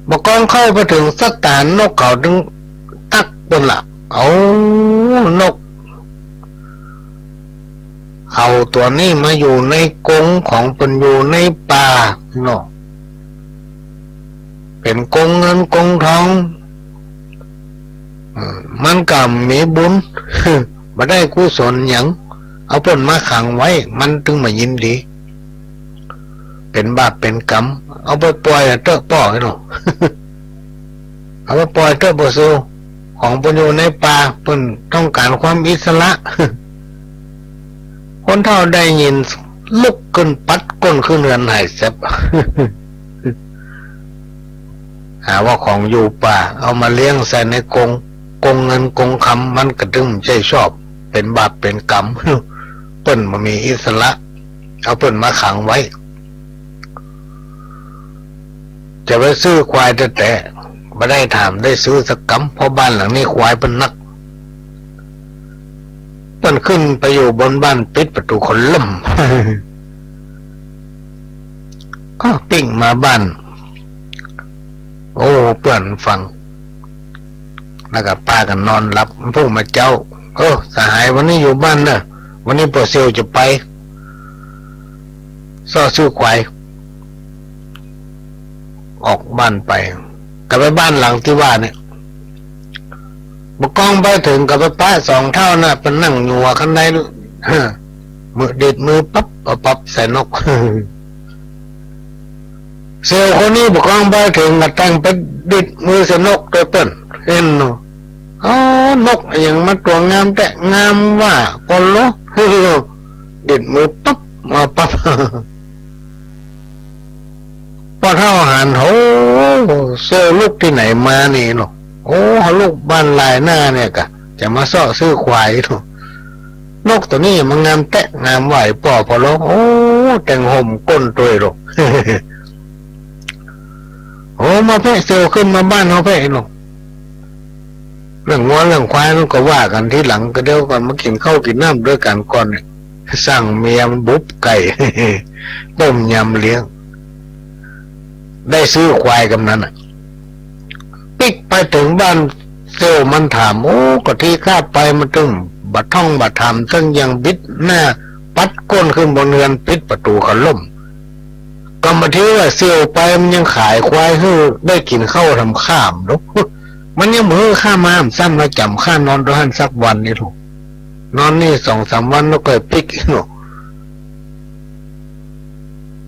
บ่ก้องเข้าไปเถิงสถานนกเขาตึงตั๊กเปิ้นละ เอานก เขาตั๋วนี้มาอยู่ในกรงของเปิ้นอยู่ในป่าเนาะ เป๋นกรงเงินกรงทอง เออ มันก็มีบุญ บ่ได้กุศลหยัง เอาเปิ้นมาขังไว้ มันตึงบ่ยินดี เป๋นบาปเป๋นกรรม เอาไปป่อยเต๊อะป้อไอ้หนอ เอาไปป่อยเต๊อะบ่เสี่ยว ของเปิ้นอยู่ในป่า เปิ้นต้องก๋านความอิสระ คนเฒ่าได้ยินลุกขึ้นปัดก้นขึ้นเฮือนหายแซบ หาว่าของอยู่ป่า เอามาเลี้ยงใส่ในกรง กรงเงินกรงคำ มันก็ตึงบ่ใจ้ชอบ เป๋นบาปเป๋นกรรม เปิ้นบ่มีอิสระ เอาเปิ้นมาขังไว้ จะไปซื้อควายแต๊ๆ บ่ได้ถามได้ซื้อสักกำ เพราะบ้านหลังนี้ควายเปิ้นนัก เปิ้นขึ้นไปอยู่บนบ้านปิดประตู๋คนล่ม ก็ปิ้งมาบ้าน โอ้ เปื้อนฟัง แล้วก็ปากั๋นนอนหลับ พูกมาเจ๊า เออ สหาย วันนี้อยู่บ้านเน่อ วันนี้ป้อเสี่ยวจะไป เซาะซื้อควาย ออกบ้านไป ก็ไปบ้านหลังตี้ว่าเนี่ย บ่ก้องไปเถิงก็ไปปะสองเฒ่าน่ะ เปิ้นนั่งอยู่หัวคันได มือดีดมือปั๊บ เอาปั๊บใส่นก เสี่ยวคนนี้บ่ก้องไปเถิงก็ตั้งไปดีดมือใส่นกตวยเปิ้น หันเนาะ อ๋อ นกอะหยังมาตั๋วงามแต๊ งามว่า ปอโล ดีดมือปั๊บ มาปั๊บ ป้อเฒ่าหัน โห เสี่ยวลุกตี้ไหนมานี่เนาะ โอ้ เฮาลุกบ้านลายหน้าเนี่ยกะ จะมาเซาะซื้อควายเนาะ นกตั๋วนี้มางามแต๊ งามว่า ปอปอโล โอ้ แต่งห่มก้นตวยโลก โอ้ มาแป๊ะ เสี่ยวขึ้นมาบ้านเฮาแป๊ะเนาะ เรื่องงัวเรื่องควายนั้นก็ว่ากั๋นทีหลัง ก็เดี๋ยวก่อนมากิ๋นข้าวกิ๋นน้ำตวยกั๋นก่อนเนี่ย สั่งเมียมันบุบไก่ ต้มยำเลี้ยง ได้ซื้อควายกำนั้นน่ะ ปิ๊กไปเถิงบ้าน เสี่ยวมันถาม โอ้ ก็ตี้ข้าไปมาตึงบ่ท่องบ่ถาม ตึงยังบิดหน้าปัดก้นขึ้นบนเฮือน ปิดประตู๋กะล่ม ก็มาถือว่าเสี่ยวไปมันยังขายควายหื้อได้กิ๋นข้าวทำข้ามลูก มันยังบ่หื้อข้ามาซ้ำ มาจ๋ำข้านอนตรงหั้นสักวันนี่ลูก นอนนี่สองสามวันแล้วก็ปิ๊กเนาะ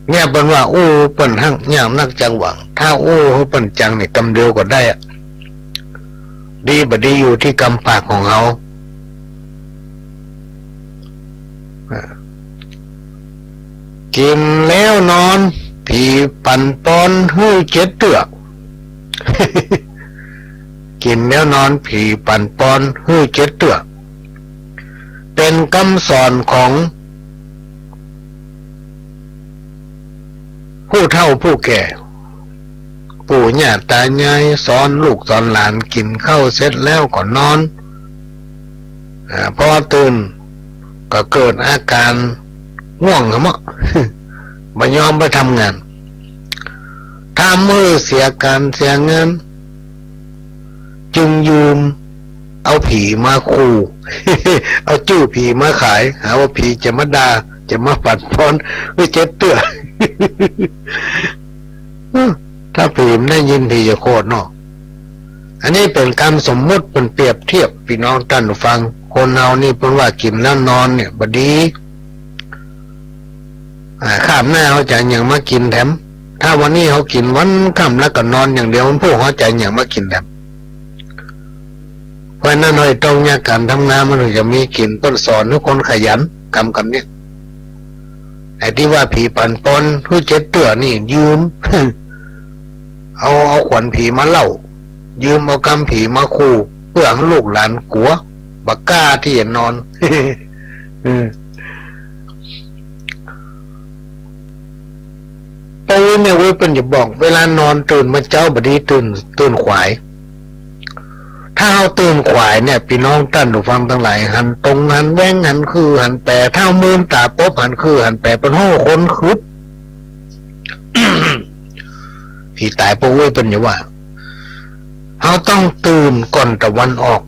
เนี่ยเปิ้นว่าอู้เปิ้นฮักยากนักจังหวัง ถ้าอู้หื้อเปิ้นจังนี่กำเดียวก็ได้อะ ดีบ่ดีอยู่ตี้กำปากของเฮา อ่า กิ๋นแล้วนอน ผีปันป้อนหื้อเจ็ดเตื้อ กิ๋นแล้วนอน ผีปันป้อนหื้อเจ็ดเตื้อ เป๋นกำสอนของผู้เฒ่าผู้แก่ ปู่ย่าตายายสอนลูกสอนหลาน กิ๋นข้าวเสร็จแล้วก็นอน อ่า พอตื่นก็เกิดอาก๋ารง่วงหะเมาะ บ่ยอมไปทำงาน ทำหื้อเสียก๋านเสียงาน จึงยืมเอาผีมาขู่ เอาจื้อผีมาขาย หาว่าผีจะมาด่า จะมาปันป้อนหื้อเจ็ดเตื้อ ถ้าผีมันได้ยินผีจะโขดเนาะ อันนี้เป๋นกำสมมุติ เป๋นเปรียบเทียบ ปี้น้องต้านผู้ฟัง คนเฮานี่เปิ้นว่ากิ๋นแล้วนอนเนี่ยบ่ดี อ่า คาบหน้าเฮาจะเอาหยังมากิ๋นแถม ถ้าวันนี้เฮากิ๋นวันค่ำแล้วก็นอนอย่างเดียว วันพูกเฮาจะเอาหยังมากิ๋นแถม เพราะฉะนั้นเฮาต้องแยกก๋านทำงาน มันถึงจะมีกิ๋น เปิ้นสอนหื้อคนขยัน กำ กำเนี่ย ไอ้ตี้ว่าผีปันป้อนหื้อเจ็ดเตื้อนี่ยืม เอา เอาขวัญผีมาเล่า ยืมเอากำผีมาขู่ เปื้อหื้อลูกหลานกั๋ว บ่กล้าตี้จะนอน เออ ปูเนี่ยเว้ย เปิ้นจะบอก เวลานอนตื่นมาเจ๊าบ่ดี ตื่น ตื่นขวาย ถ้าเฮาตื่นขวายเนี่ย ปี้น้องต้านผู้ฟังตังหลาย หันตงหันแหวง หันคือหันแป๋ ถ้าเฮามืนต๋าปุ๊บ หันคือหันแป๋ เปิ้นฮ้องคนขึด ผีต๋ายปูเว้ย เปิ้นจะว่า เฮาต้องตื่นก่อนตะวันออก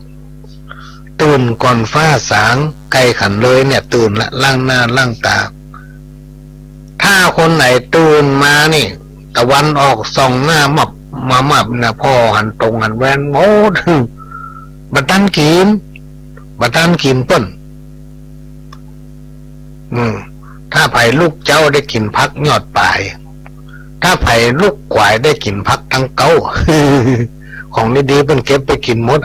ตื่นก่อนฟ้าสาง ใก้ขันเลยเนี่ย ตื่นละ ล้างหน้าล้างต๋า ถ้าคนไหนตื่นมานี่ ตะวันออกส่องหน้ามับมามับนะ ผ่อหันตงหันแหวงหมด บ่ตันกิ๋น บ่ตันกิ๋นเปิ้น อืม ถ้าใผลุกเจ๊าได้กิ๋นผักยอดป๋าย ถ้าใผลุกขวายได้กิ๋นผักตังเก๊า ของดีๆ เปิ้นเก็บไปกิ๋นหมด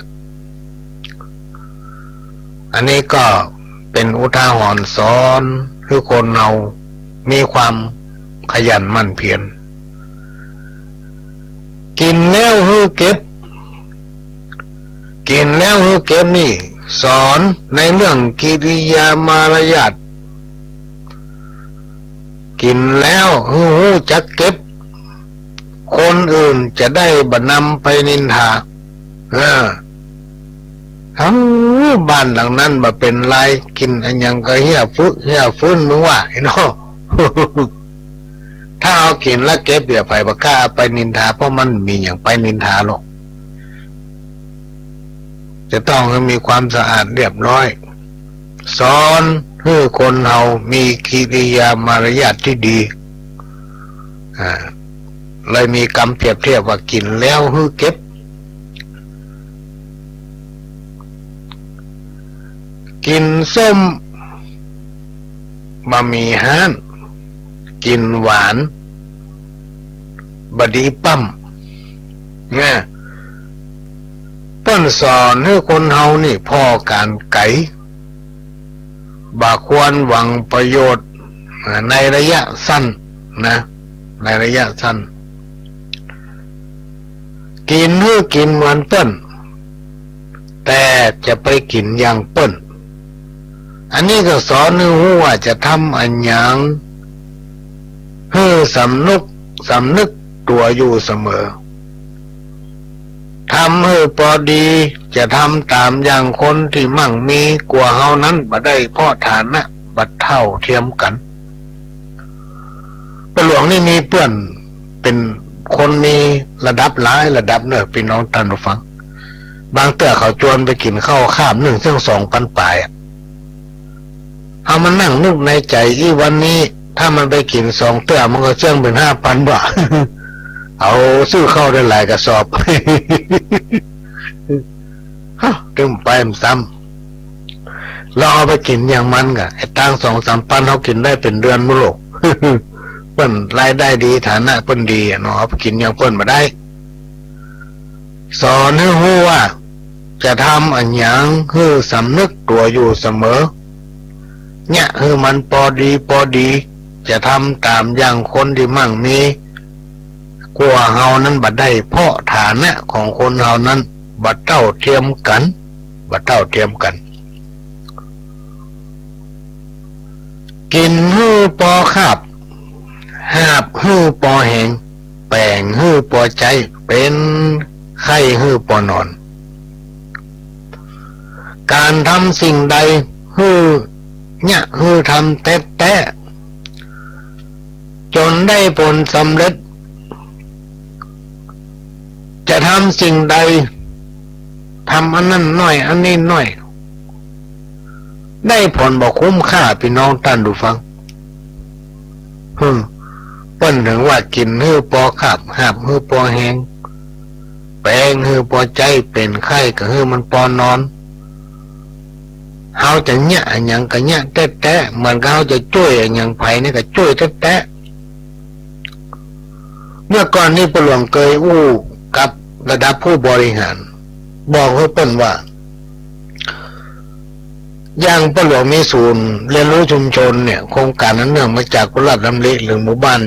อันนี้ก็เป๋นอุทาหรณ์สอนหื้อคนเฮามีความขยันหมั่นเพียร กิ๋นแล้วหื้อเก็บ กิ๋นแล้วหื้อเก็บนี่ สอนในเรื่องกิริยามารยาท กิ๋นแล้วหื้อฮู้จักเก็บ คนอื่นจะได้บ่นำไปนินทา เออ ทั้งบ้านหลังนั้นบ่เป๋นไร กิ๋นอะหยังก็เฮี้ยฟึเฮี้ยฟื้น มึงว่า ไอ้น้อง ถ้าเฮากิ๋นแล้วเก็บ เดี๋ยวใผบ่กล้าเอาไปนินทา เพราะมันบ่มีหยังไปนินทาหรอก จะต้องหื้อมีความสะอาดเรียบร้อย สอนหื้อคนเฮามีกิริยามารยาทตี้ดี อ่า เลยมีกำเปรียบเทียบว่ากิ๋นแล้วหื้อเก็บ กิ๋นส้มบ่มีฮ้าน กิ๋นหวานบ่ดีป้ำ เนี่ย เปิ้นสอนหื้อคนเฮานี่ผ่อก๋านไก๋ บ่ควรหวังประโยชน์ อ่า ในระยะสั้นนะ ในระยะสั้น กิ๋นหื้อกิ๋นเหมือนเปิ้น แต่จะไปกิ๋นอย่างเปิ้น อันนี้ก็สอนหื้อฮู้ว่าจะทำอะหยัง หื้อสำนึก สำนึกตั๋วอยู่เสมอ ทำหื้อปอดี จะทำต๋ามอย่างคนตี้มั่งมีกว่าเฮานั้นบ่ได้ เพราะฐานะบ่เท่าเทียมกั๋น ป้าหลวงนี่มีเปื้อนเป๋น คนมีระดับหลายระดับเน่อ ปี้น้องต้านผู้ฟัง บางเตื้อเขาจวนไปกิ๋นข้าวคาบนึ่งเสี้ยงสองปันป๋ายอะ เฮามานั่งนึกในใจ๋ อี้วันนี้ ถ้ามันไปกิ๋นสองเตื้อ มันก็เสี้ยงเป๋นห้าปันบาท เอาซื้อข้าวได้หลายกระสอบ ฮะ ตึงไปมันซ้ำ แล้วเอาไปกิ๋นอย่างมันก่ะ ไอ้ตังค์สองสามปัน เฮากิ๋นได้เป๋นเดือนบ่ลูก เปิ้นรายได้ดี ฐานะเปิ้นดีอะเนาะ เอาไปกิ๋นอย่างเปิ้นบ่ได้ สอนหื้อฮู้ว่า จะทำอะหยังหื้อสำนึกตั๋วอยู่เสมอ เยียะหื้อมันปอดีปอดี จะทำต๋ามอย่างคนตี้มั่งมี กว่าเฮานั้นบ่ได้ เพราะฐานะของคนเฮานั้นบ่เต้าเตียมกั๋น บ่เต้าเตียมกั๋น กิ๋นหื้อปอคาบ หาบหื้อปอแหง แป๋งหื้อปอใจ๊ เป๋นไข้หื้อปอนอน ก๋านทำสิ่งใดหื้อเยียะหื้อทำแต๊ๆ จ๋นได้ผลสำเร็จ จะทำสิ่งใด ทำอันนั้นน้อย อันนี้น้อย ได้ผลบ่คุ้มค่า ปี้น้องต้านผู้ฟัง เปิ้นเถิงว่า กิ๋นหื้อปอคาบ หาบหื้อปอแหง แป๋งหื้อปอใจ๊ เป๋นไข้ก็หื้อมันปอนอน เฮาจะเยียะอะหยังก็เยียะแต๊ๆ เหมือนกับเฮาจะจ้วยอะหยังใผนี่ก็จ้วยแต๊ๆ เมื่อก่อนนี้ป้อหลวงเกยอู้กับระดับผู้บริหาร บอกหื้อเปิ้นว่า อย่างป้อหลวงมีศูนย์เรียนรู้ชุมชนเนี่ย โครงก๋านอันเนื่องมาจากพระราชดำริเถิงหมู่บ้าน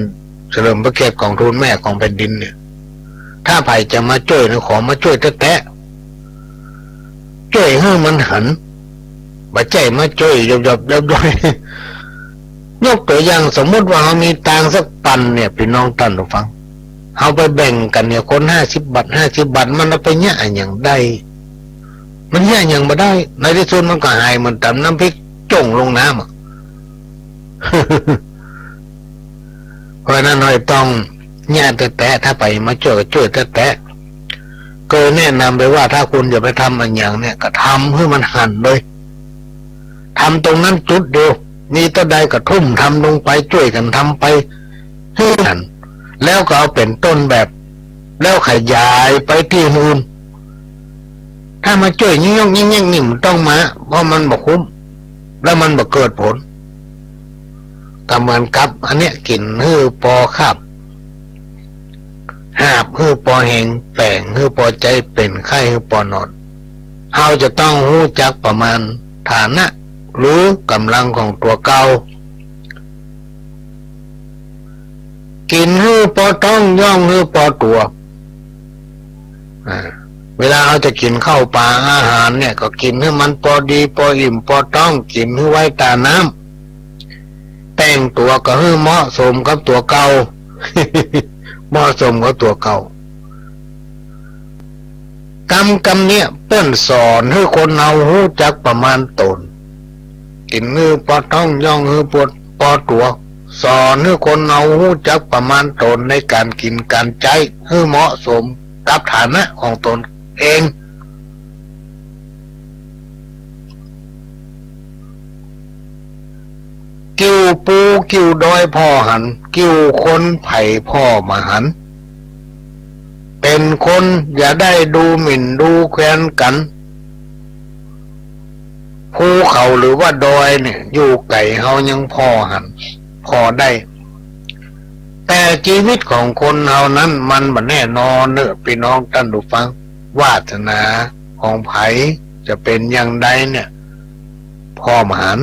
เฉลิมพระเกียรติของทูตแม่ของแผ่นดินเนี่ย ถ้าใผจะมาจ้วยนะ ขอมาจ้วยแต๊ๆ จ้วยหื้อมันหัน บ่ใจ้มาจ้วยหยอบๆ ย่อยๆ ยกตั๋วอย่าง สมมุติว่าเฮามีตางค์สักปันเนี่ย ปี้น้องต้านผู้ฟัง เฮาไปแบ่งกั๋นเนี่ย คนห้าสิบบาท ห้าสิบบาท มันเอาไปเยียะอะหยังได้ มันเยียะอะหยังบ่ได้ ในตี้สุดมันก็หายเหมือนต๋ำน้ำพริกจ้งลงน้ำอะ เพราะฉะนั้นเฮาต้องเยียะแต๊ๆ ถ้าใผมาจ้วยก็จ้วยแต๊ๆ เกยแนะนำไปว่า ถ้าคุณจะไปทำอะหยังเนี่ย ก็ทำหื้อมันหันเลย ทำตรงนั้นจุดเดียว มีเต้าใดก็ทุ่มทำลงไป จ้วยกั๋นทำไปหื้อหัน แล้วก็เอาเป๋นต้นแบบ แล้วขยายไปตี้อื่น ถ้ามาจ้วยยิ่งยกยิ่งแยกนี่มันต้องมา เพราะมันบ่คุ้ม แล้วมันบ่เกิดผล ก็เหมือนกับอันเนี้ย กิ๋นหื้อปอคาบ หาบหื้อปอแหง แป๋งหื้อปอใจ๊ เป๋นไข้หื้อปอนอน เฮาจะต้องฮู้จักประมาณฐานะ หรือก๋ำลังของตั๋วเก่า กิ๋นหื้อปอต๊อง ย่องหื้อปอตั๋ว อ่า เวลาเฮาจะกิ๋นข้าวป๋าอาหารเนี่ย ก็กิ๋นหื้อมันปอดีปออิ่มปอต๊อง กิ๋นหื้อไว้ต๋าน้ำ แต่งตั๋วก็หื้อเหมาะสมกับตั๋วเก่า เหมาะสมกับตั๋วเก่า กำ กำเนี่ยเปิ้นสอนหื้อคนเฮาฮู้จักประมาณต๋น กิ๋นหื้อปอต๊อง ย่องหื้อปอ ปอตั๋ว สอนหื้อคนเฮาฮู้จักประมาณต๋นในก๋านกิ๋นก๋านใจ๊ หื้อเหมาะสมกับฐานะของต๋นเอง กิ่วปูกิ่วดอยผ่อหัน กิ่วคนใผผ่อบ่หัน เป๋นคนอย่าได้ดูหมิ่นดูแควนกั๋น ภูเขาหรือว่าดอยเนี่ย อยู่ไก๋เฮายังผ่อหัน ผ่อได้ แต่จีวิตของคนเฮานั้นมันบ่แน่นอนเน่อ ปี้น้องต้านผู้ฟัง วาสนาของใผจะเป๋นอย่างใดเนี่ย ผ่อบ่หัน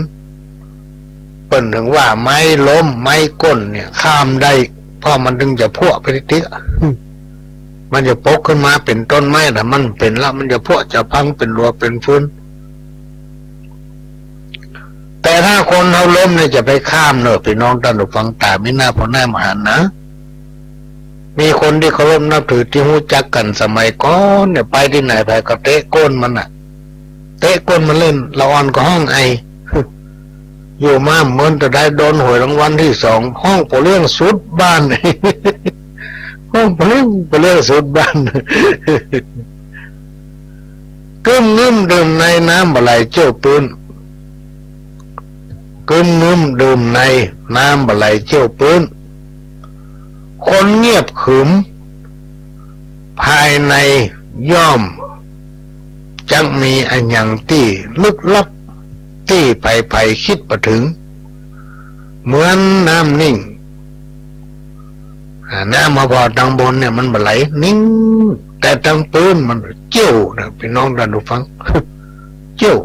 เปิ้นเถิงว่าไม้ล้มไม้ก้นเนี่ยข้ามได้ เพราะมันเถิงจะพั้วไปติ๊กๆ มันจะปกขึ้นมาเป๋นต้นไม้ ถ้ามันเป๋นละ มันจะพั้วจะพังเป๋นหลัวเป๋นฟืน แต่ถ้าคนเฮาล้มเนี่ยจะไปข้ามเน่อ ปี้น้องต้านผู้ฟัง ต๋ามีหน้าผ่อหน้าบ่หันนะ มีคนตี้เคารพนับถือตี้ฮู้จักกั๋นสมัยก่อนเนี่ย ไปตี้ไหนใผก็เตะก้นมันน่ะ เตะก้นมันเล่น ละอ่อนก็ฮ้องไอ อยู่มาเมินตะได้โดนหวยรางวัลตี้สอง ฮ้องป้อเลี้ยงสุดบ้าน ฮ้องเปล่งไปเลยสุดบ้าน กึ้มงึ้มดื่มใน น้ำบ่ไหลเจิ่วปื๊น กึ้มงึ้มดื่มใน น้ำบ่ไหลเจิ่วปื๊น คนเงียบขรึม ภายในย่อมจักมีอะหยังตี้ลึกลับ ตี้ใผๆ กึ๊ดบ่เถิง เหมือนน้ำนิ่ง อ่า น้ำมาผ่อตังบนเนี่ยมันบ่ไหลนิ่ง แต่ตังปื๊นมันเจิ่วนะ ปี้น้องต้านผู้ฟัง เจิ่ว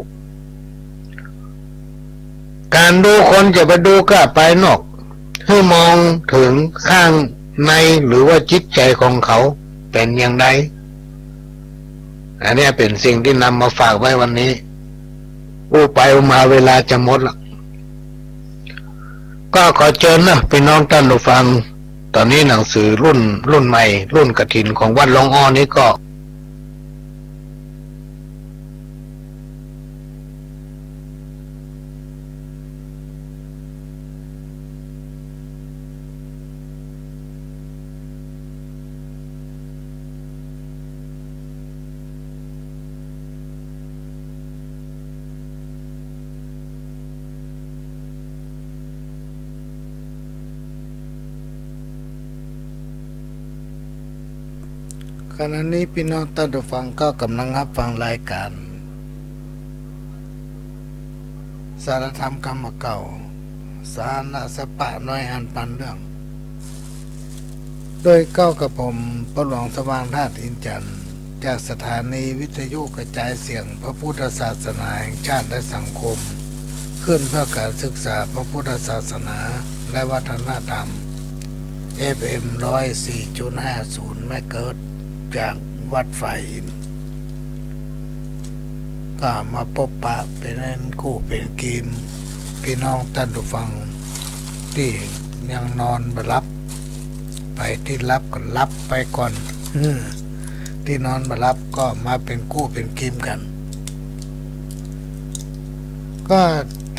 ก๋านดูคนจะไปดูก้าปายนอก หื้อมองเถิงข้างในหรือว่าจิตใจ๋ของเขาเป๋นอย่างใด อันเนี้ยเป๋นสิ่งตี้นำมาฝากไว้วันนี้ อู้ไปอู้มาเวลาจะหมดละ ก็ขอเจิญนะปี้น้องต้านผู้ฟัง ต๋อนนี้หนังสือรุ่น รุ่นใหม่ รุ่นกฐินของวัดหลวงอ้อนี้ก็ ขณะนี้ปี้น้องต้านผู้ฟังก็ก่ำลังฮับฟังรายก๋าน สารธรรมกำเก่า สาระสะปะน้อยอันปันเรื่อง โดยเก๊ากับผม ป้อหลวงสว่างธาตุอินทร์จันทร์ จากสถานีวิทยุกระจายเสียงพระพุทธศาสนาแห่งชาติและสังคม คลื่นเพื่อการศึกษาพระพุทธศาสนาและวัฒนธรรม เอฟเอ็ม ร้อยสี่จุดห้าศูนย์ เมกะเฮิรตซ์ จากวัดฝายหิน ก็มาปบปะเป๋นกู้เป๋นกีม ปี้น้องต้านผู้ฟังตี้ยังนอนบ่หลับ ไปตี้หลับก็หลับไปก่อน ตี้นอนบ่หลับก็มาเป๋นกู้เป๋นกีมกั๋น ก็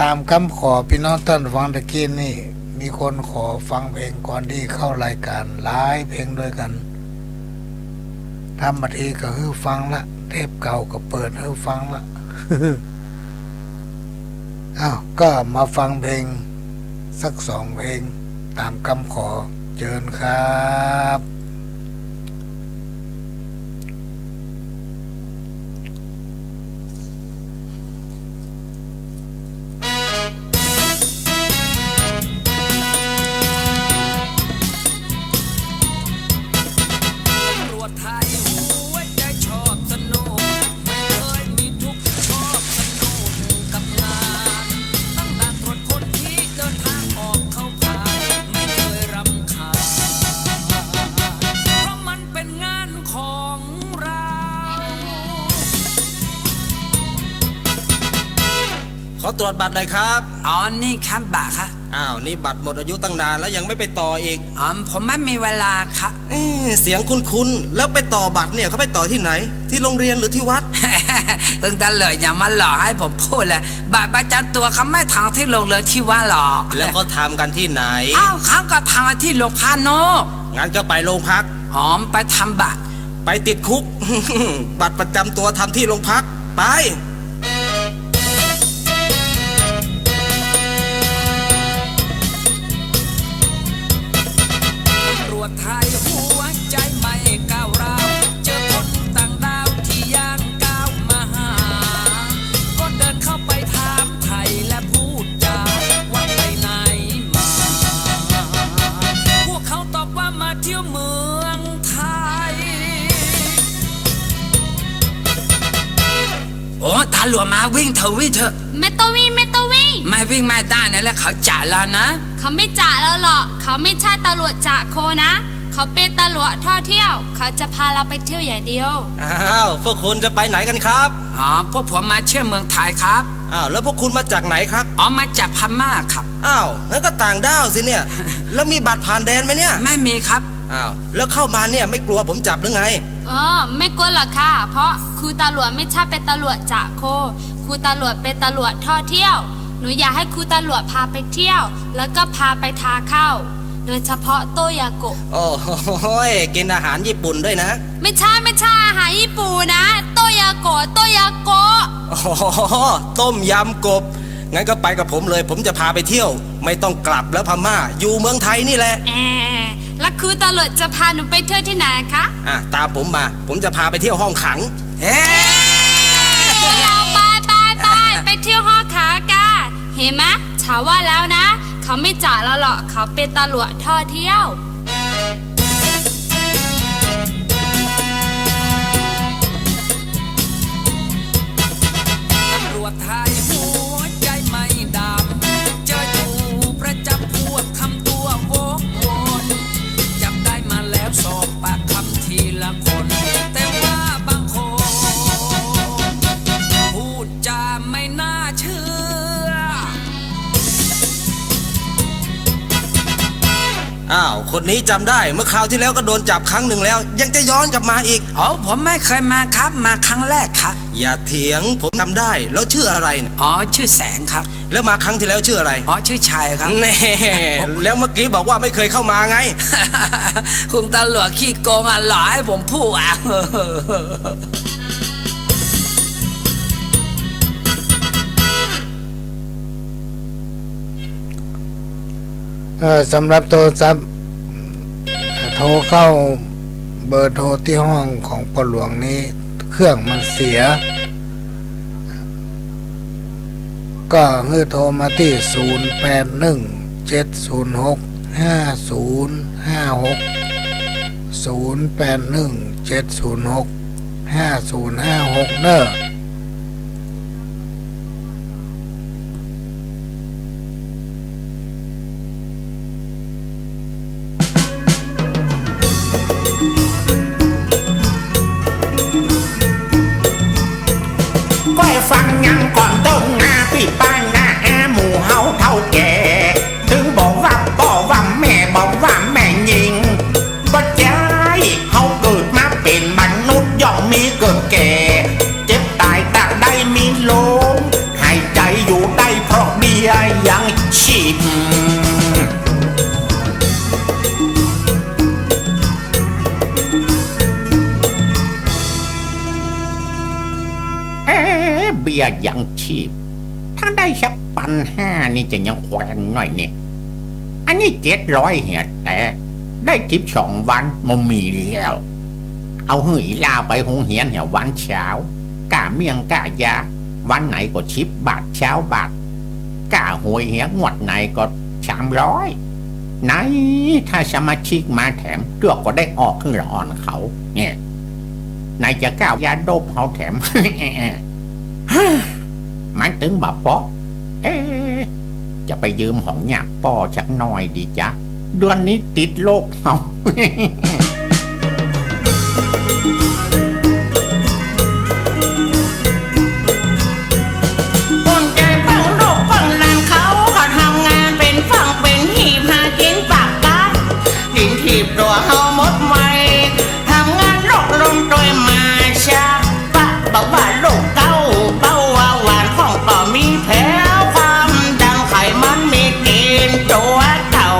ต๋ามกำขอปี้น้องต้านผู้ฟังตะกี้นี่ มีคนขอฟังเพลงก่อนตี้เข้ารายก๋านหลายเพลงตวยกั๋น ทำบางทีก็หื้อฟังละ เทปเก่าก็เปิดหื้อฟังละ อ้าว ก็มาฟังเพลงสักสองเพลงต๋ามกำขอ เจิญครับ ตำรวจไทยหัวใจชอบสนุก ไม่เคยมีทุกข์ ชอบสนุกกับงาน ตั้งด่านตรวจค้นที่เดินทางออกเข้าผ่าน ไม่เคยรำคาญ เพราะมันเป็นงานของเรา ขอตรวจบัตรหน่อยครับ อ๋อ นี่ครับบัตรครับ อ้าว นี่บัตรหมดอายุตั้งนานแล้วยังไม่ไปต่ออีก อ๋อ ผมไม่มีเวลาครับ เอ๊ะ เสียงคุ้นๆ แล้วไปต่อบัตรเนี่ยเขาไปต่อที่ไหน ที่โรงเรียนหรือที่วัด คุณตำรวจอย่ามาหลอกให้ผมพูดเลย บัตรประจำตัวเขาไม่ทำที่โรงเรียนที่วัดหรอก แล้วเขาทำกันที่ไหน อ้าว เขาก็ทำที่โรงพักโน่น งั้นก็ไปโรงพัก อ๋อ ไปทำบัตร ไปติดคุก บัตรประจำตัวทำที่โรงพัก ไป ตำรวจไทยหัวใจไม่ก้าวร้าว เจอคนต่างด้าวที่ย่างก้าวมาหา ก็เดินเข้าไปถามไถ่และพูดจาว่าไปไหนมา พวกเขาตอบว่ามาเที่ยวเมืองไทย โอ้ ตำรวจมา วิ่งเถอะ วิ่งเถอะ ไม่ต้องวิ่ง ไม่ต้องวิ่ง ไม่วิ่งไม่ได้นะ แล้วเขาจับเรานะ เขาไม่จับเราหรอก เขาไม่ใช่ตำรวจจับคนนะ เขาเป็นตำรวจท่องเที่ยว เขาจะพาเราไปเที่ยวอย่างเดียว อ้าว พวกคุณจะไปไหนกันครับ อ๋อ พวกผมมาเที่ยวเมืองไทยครับ อ้าว แล้วพวกคุณมาจากไหนครับ อ๋อ มาจากพม่าครับ อ้าว งั้นก็ต่างด้าวสิเนี่ย แล้วมีบัตรผ่านแดนไหมเนี่ย ไม่มีครับ อ้าว แล้วเข้ามาเนี่ยไม่กลัวผมจับหรือไง อ๋อ ไม่กลัวหรอกค่ะ เพราะคุณตำรวจไม่ใช่เป็นตำรวจจับคน คุณตำรวจเป็นตำรวจท่องเที่ยว หนูอยากให้คุณตำรวจพาไปเที่ยว แล้วก็พาไปทานข้าว โดยเฉพาะโต้ยาโกะ โอ้โหย กินอาหารญี่ปุ่นด้วยนะ ไม่ใช่ ไม่ใช่อาหารญี่ปุ่นนะ โต้ยาโกะ โต้ยาโกะ อ๋อ ต้มยำกบ งั้นก็ไปกับผมเลย ผมจะพาไปเที่ยว ไม่ต้องกลับแล้วพม่า อยู่เมืองไทยนี่แหละ แอะ แล้วคุณตำรวจจะพาหนูไปเที่ยวที่ไหนคะ อ่ะ ตามผมมา ผมจะพาไปเที่ยวห้องขัง เฮ้ ไป ไป ไป ไปเที่ยวห้องขังกัน เห็นไหม ฉันว่าแล้วนะ เขาไม่จับเราหรอก เขาเป็นตำรวจท่องเที่ยว ตำรวจไทยหัวใจไม่ดำ จะอยู่ประจำพวกทำตัววกวน จับได้มาแล้วสอบปากคำทีละคน แต่ว่าบางคน พูดจาไม่น่าเชื่อ อ้าว คนนี้จำได้ เมื่อคราวที่แล้วก็โดนจับครั้งหนึ่งแล้ว ยังจะย้อนกลับมาอีก อ๋อ ผมไม่เคยมาครับ มาครั้งแรกครับ อย่าเถียง ผมจำได้ แล้วชื่ออะไรเนี่ย อ๋อ ชื่อแสงครับ แล้วมาครั้งที่แล้วชื่ออะไร อ๋อ ชื่อชัยครับ แน่ แล้วเมื่อกี้บอกว่าไม่เคยเข้ามาไง คุณตำรวจขี้โกงอ่ะ หลอกให้ผมพูดอ่ะ เอ่อ สำหรับโทรศัพท์ โทรเข้าเบอร์โทรที่ห้องของพ่อหลวงนี้ เครื่องมันเสีย ก็หื้อโทรมาที่ ศูนย์แปดหนึ่ง เจ็ดศูนย์หก ห้าศูนย์ห้าหก ศูนย์แปดหนึ่ง เจ็ดศูนย์หก ห้าศูนย์ห้าหก เน้อ ก้อยฟังยังก่อนเต๊อะนา ปี้ป้าน้าอาหมู่เฮาเฒ่าแก่ ถึงบอกว่าป้อว่าแม่ บอกว่าแม่ญิง บ่ใจ้ เฮาเกิดมาเป๋นมนุษย์ย่อมมีเกิดแก่ เจ็บต๋ายตรากได้มีโลง หายใจ๋อยู่ได้เพราะเบี้ยยังชีพ เอ๊ะ เบี้ยยังชีพ ถ้าได้สักปันห้านี่จะยังแควนหน่อยเนี่ย อันนี้เจ็ดร้อยเหียแต๊ ได้สิบสองวันบ่มีแล้ว เอาหื้ออีหล้าไปโฮงเฮียนเหียวันเสาร์ ก้าเมี่ยงก้ายา วันไหนก็สิบบาท ซาวบาท ก้าหวยเหียงวดไหนก็สามร้อย ไหน ถ้าสมาชิกมาแถม เตื้อก็ได้ออกหื้อละอ่อนเขา เนี่ย ไหนจะก้ายาโดปเฮาแถม มันตึงบ่เปาะ เอ๊ะ จะไปยืมของยากป้อสักหน่อยดีจ๊ะ เดือนนี้ติดโลกเฮา คนแก่เปิ้นลูกเปิ้นหลานเขาก็ทำงานเป๋นฝั่งเป๋นหีบหากิ๋นปากกัด กิ๋นถีบตั๋วเฮาหมดไว ทำงานลกลงตวยมาชะ ปะ บอกว่าลูกเก๊า เป้าว่าหวานของก็มีแผว ความดันไขมันมีเก๋ณฑ์ตั๋วเต้า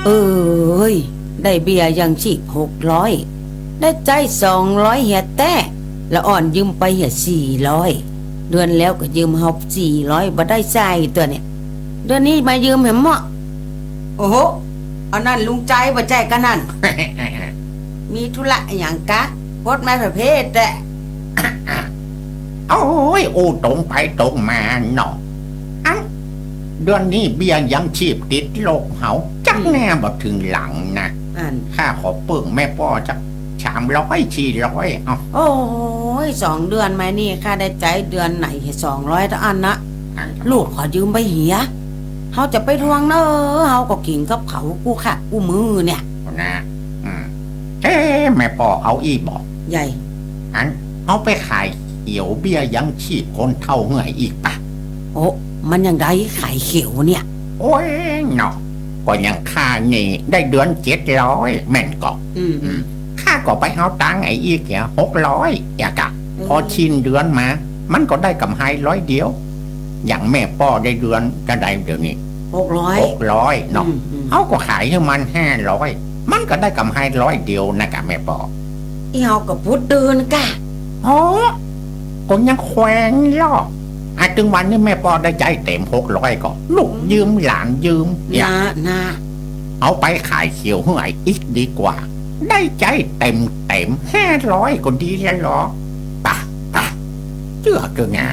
เอ้ย ได้เบี้ยยังชีพหกร้อย ได้ใจ๊สองร้อยเหียแต๊ ละอ่อนยืมไปเหียสี่ร้อย เดือนแล้วก็ยืมเฮาสี่ร้อย บ่ได้ใจ๊ตั๋วเนี่ย เดือนนี้มายืมแหมเมาะ โอ้โห อันนั้นลุงใจ๊บ่ใจ้กานั้น มีธุระอะหยังกา ปดไม้ประเภทแต๊ โอ้ย อู้ตรงไปตรงมาเนาะ อัน เดือนนี้เบี้ยยังชีพติดโลกเฮา จักแน่บ่เถิงหลังนะ อัน ข้าขอเปิ้งแม่ป้อจักสามร้อย สี่ร้อย เอ้า โอ้ย สองเดือนมานี่ข้าได้ใจ๊เดือนไหนสองร้อยเต้าอั้นนะ อัน ลูกขอยืมไปเหีย เฮาจะไปทวงเน่อ เฮาก็กิ๋นกับเขากู้ค่ากู้มื้อเนี่ย นะ อืม เอ๊ะ แม่ป้อเอาอี้บ่ ใหญ่ อัน เอาไปขายเขียวเบี้ยยังชีพคนเฒ่าเหื่อยอีกปะ โอ้ มันยังใดขายเขียวเนี่ย โอ้ยเนาะ ก็ยังข้านี่ได้เดือนเจ็ดร้อย แม่นก่อ อืม อืม ข้าก็ไปเอาตังค์ไอ้อี้เหียหกร้อย เหียกะ พอสิ้นเดือนมา มันก็ได้ก๋ำไรร้อยเดียว อย่างแม่ป้อได้เดือนเท่าใดเดี๋ยวนี้ หกร้อย หกร้อยเนาะ อืม อืม เฮาก็ขายหื้อมันห้าร้อย มันก็ได้ก๋ำไรร้อยเดียวนะกะแม่ป้อ อี้เฮาก็พูดตื่นกะ อ๋อ ก็ยังแขวงลอ อ่ะ ตึงวันนี้แม่ป้อได้ใจ๊เต็มหกร้อยก็ ลูกยืมหลานยืม เนี่ย นะ นะ เอาไปขายเขียวหื้อไอ้อิกดีกว่า ได้ใจ๊เต็มเต็มห้าร้อยก็ดีแล้วลอ ปะ ปะ เจื้อเถอะนา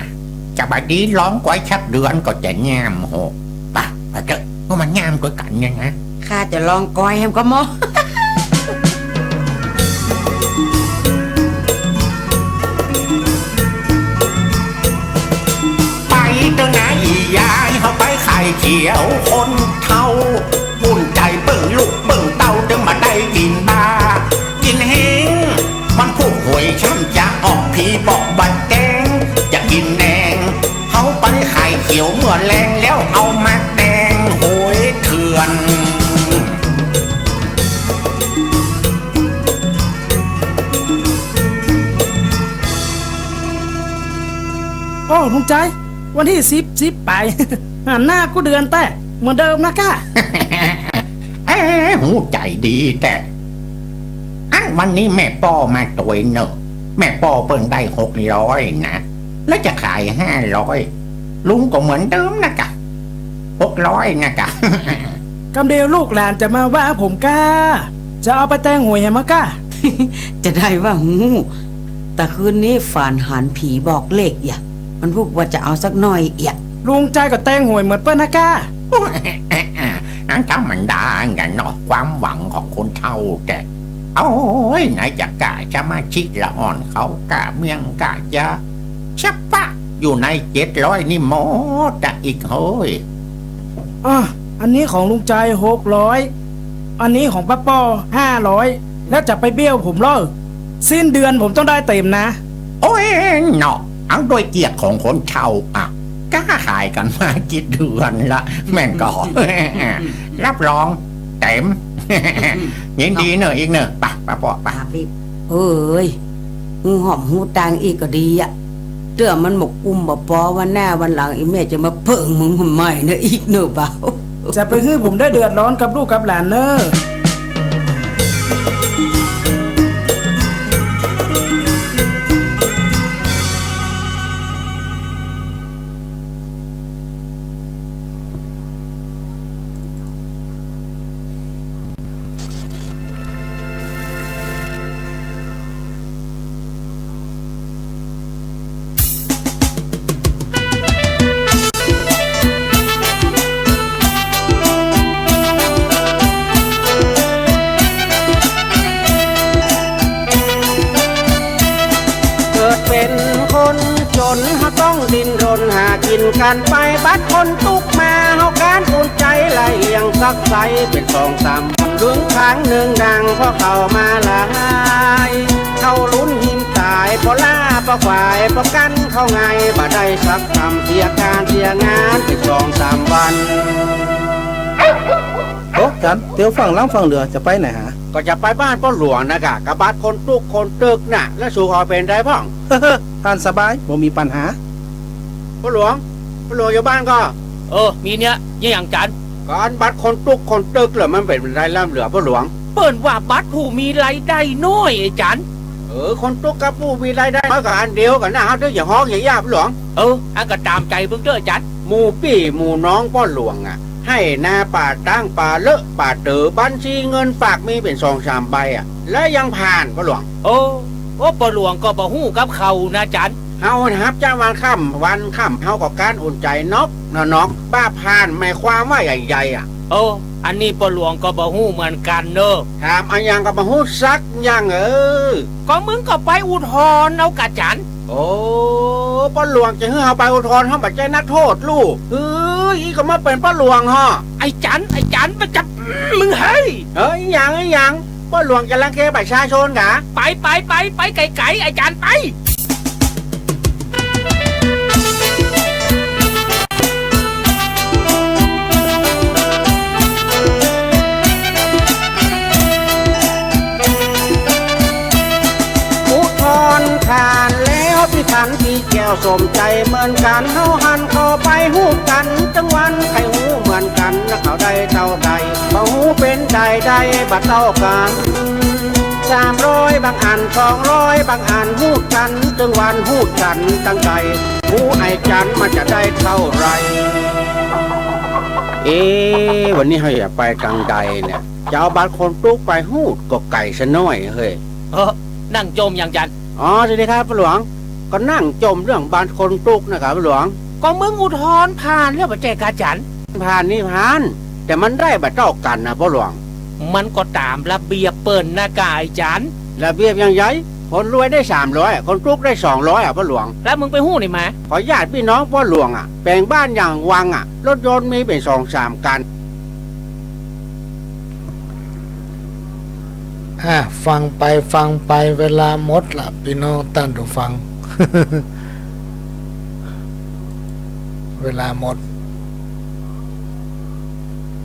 จะบ่ดีลองกอยสักเดือนก็จะย่ามหก ปะ ไปเถอะ ก็มาย่ามกอยกั๋นเนี่ยนะ ข้าจะลองกอยแหมก็หมอ ไปเถอะนาอี๋ยาย เฮาไปขายเขียวคนเฒ่า อุ่นใจ๋เปิ้งลูกเปิ้งเต้า เถิงบ่ได้กิ๋นบ้ากิ๋นเฮง มันผูกหวยช้ำจะออก ผีบอกบ่แจ้ง จะกิ๋นแดง เฮาไปขายเขียวเมื่อแลง แล้วเอามาแตงหวยเถื่อน โอ้ ลุงใจ๋ วันตี้สิบ สิบไป หันหน้ากู้เดือนแต๊ เหมือนเดิมนะก้า เอ๊ะ ฮู้ใจ๋ดีแต๊ อันวันนี้แม่ป้อมาตวยเน่อ แม่ป้อเปิ้งได้หกร้อยนะ แล้วจะขายห้าร้อย ลุงก็เหมือนเดิมนะกะ หกร้อยนะกะ กำเดียวลูกหลานจะมาว่าผมก้า จะเอาไปแตงหวยแหมก้า จะได้ว่าฮู้ แต่คืนนี้ฝันหันผีบอกเลขอย่า มันพูดว่าจะเอาสักหน่อยเอียะ ลุงใจ๋ก็แตงหวยเหมือนเปิ้นนะก้า อันธรรมดาไงเนาะ ความหวังของคนเฒ่าแต๊ โอ้ย ไหนจะก้าสมาชิกละอ่อนเขา ก้าเมี่ยง ก้ายา สะปะ อยู่ในเจ็ดร้อยนี่หมดอะอิกเฮ้ย อ่ะ อันนี้ของลุงใจ๋หกร้อย อันนี้ของป้าป้อห้าร้อย แล้วจะไปเบี้ยวผมเหรอ สิ้นเดือนผมต้องได้เต็มนะ โอ้ยเนาะ เอาโดยเกียรติของคนเฒ่าอะ ก้าขายกั๋นมากี่เดือนละ แม่งก็ รับรองเต็ม ยินดีเน่ออิกเน่อ ไป ป้าป้อ ไป เอ้ย ฮู้หอมฮู้ตังอีกก็ดีอะ เตื้อมันบ่กุ้มบ่ปอ วันหน้าวันหลังอีแม่จะมาเผิงมึงใหม่นะอิกเน่อเบา จะไปหื้อผมได้เดือดร้อนกับลูกกับหลานเน่อ เกิดเป๋นคนจ๋น เฮาต้องดิ้นรนหากิ๋นกั๋นไป บัดคนตุ๊กข์มา เฮาก้านอุ่นใจ๋ ละเอียงสักใส เป๋นสองสามวัน เรื่องข้างนึ่งดัง เพราะเขามาหลาย เขาลุ้นหิมต๋าย เพราะล้า เพราะขวาย เพราะกั้นเขาไง บ่ได้สักกำ เสียก๋านเสียงาน เป๋นสองสามวัน โอ้ จัน เตียวฟั่งล้ำฟั่งเหลือ จะไปไหนหา ก็จะไปบ้านป้อหลวงนะก้า กะบัตรคนตุ๊กข์คนตึกข์น่ะ แล้วสูก็เป๋นใดพ่อง ต๋ามสบาย บ่มีปัญหา ป้อหลวง ป้อหลวงอยู่บ้านก่อ เออ มีเนี่ย มีอะหยังจัน ก็อันบัตรคนตุ๊กข์คนตึกข์เหลือ มันเป๋นใดล้ำเหลือป้อหลวง เปิ้นว่าบัตรผู้มีรายได้น้อยไอ้จัน เออ คนตุ๊กข์กับผู้มีรายได้น้อยก็อันเดียวกั๋นนะ เฮาเถิงจะฮ้องจะหยาบป้อหลวง เออ อันก็ต๋ามใจ๋มึงเต๊อะจัน หมู่ปี้หมู่น้องป้อหลวงอะ ไฮ่นาป่าต๊างป่าเลิะป่าเต๋อ บัญชีเงินฝากมีเป๋นสองสามใบอะ แล้วยังผ่านป้อหลวง โอ้ โอ้ ป้อหลวงก็บ่ฮู้กับเขานะจัน เฮาฮับจ้างวันค่ำ วันค่ำเฮาก็ก้านอุ่นใจ๋นอกนอก บ่าผ่านหมายความว่าอย่างใดอะ โอ้ อันนี้ป้อหลวงก็บ่ฮู้เหมือนกั๋นเน่อ ถามอะหยังก็บ่ฮู้สักอย่าง เออ ก็มึงก็ไปอุทธรณ์เอาก่ะจัน โอ้ ป้อหลวงจะหื้อเฮาไปอุทธรณ์ เฮาบ่ใจ้นักโต้ษลู่ เฮ้ย อี้ก็มาเป๋นป้อหลวงฮอ ไอ้จัน ไอ้จัน มันจะ มึงเฮ้ย เฮ้ย อะหยัง อะหยัง ป้อหลวงจะรังแกประชาชนกา ไป ไป ไป ไปไก๋ๆ ไอ้จัน ไป อุทธรณ์ผ่านแล้ว สมใจ๋เหมือนกั๋น เฮาหันเข้าไปฮู้กั๋นตึงวัน ใค่ฮู้เหมือนกั๋นนะ เขาได้เต้าใด บ่ฮู้เป๋นใจ๋ได้บ่เต้ากั๋น สามร้อยบางอัน สองร้อยบางอัน ฮู้กั๋นตึงวัน ฮู้กั๋นตังใด ฮู้ไอ้จั๋นมันจะได้เต้าใด เอ๊ะ วันนี้เฮาจะไปตังใดเนี่ย จะเอาบ้านคนตุ๊กไปฮู้ก็ไก๋ซะหน้อยเฮ้ย เออ นั่งจ่มอย่างจั๋น อ๋อ สวัสดีครับป้อหลวง ก็นั่งจ่มเรื่องบ้านคนตุ๊กนะครับป้อหลวง ก็มึงอุทธรณ์ผ่านแล้วบ่ใจ้กาจั๋น ผ่านนี่ผ่าน แต่มันได้บ่เต้ากั๋นนะป้อหลวง มันก็ต๋ามระเบียบเปิ้นนะกาไอ้จั๋น ระเบียบอย่างใด คนรวยได้สามร้อย คนตุ๊กได้สองร้อยอะป้อหลวง แล้วมึงไปฮู้ไหนมา ก็ญาติปี้น้องป้อหลวงอะ แป๋งบ้านอย่างวังอะ รถยนต์มีเป๋นสองสามกั๋น อ่ะ ฟังไปฟังไป เวลาหมดละ ปี้น้องต้านผู้ฟัง เวลาหมด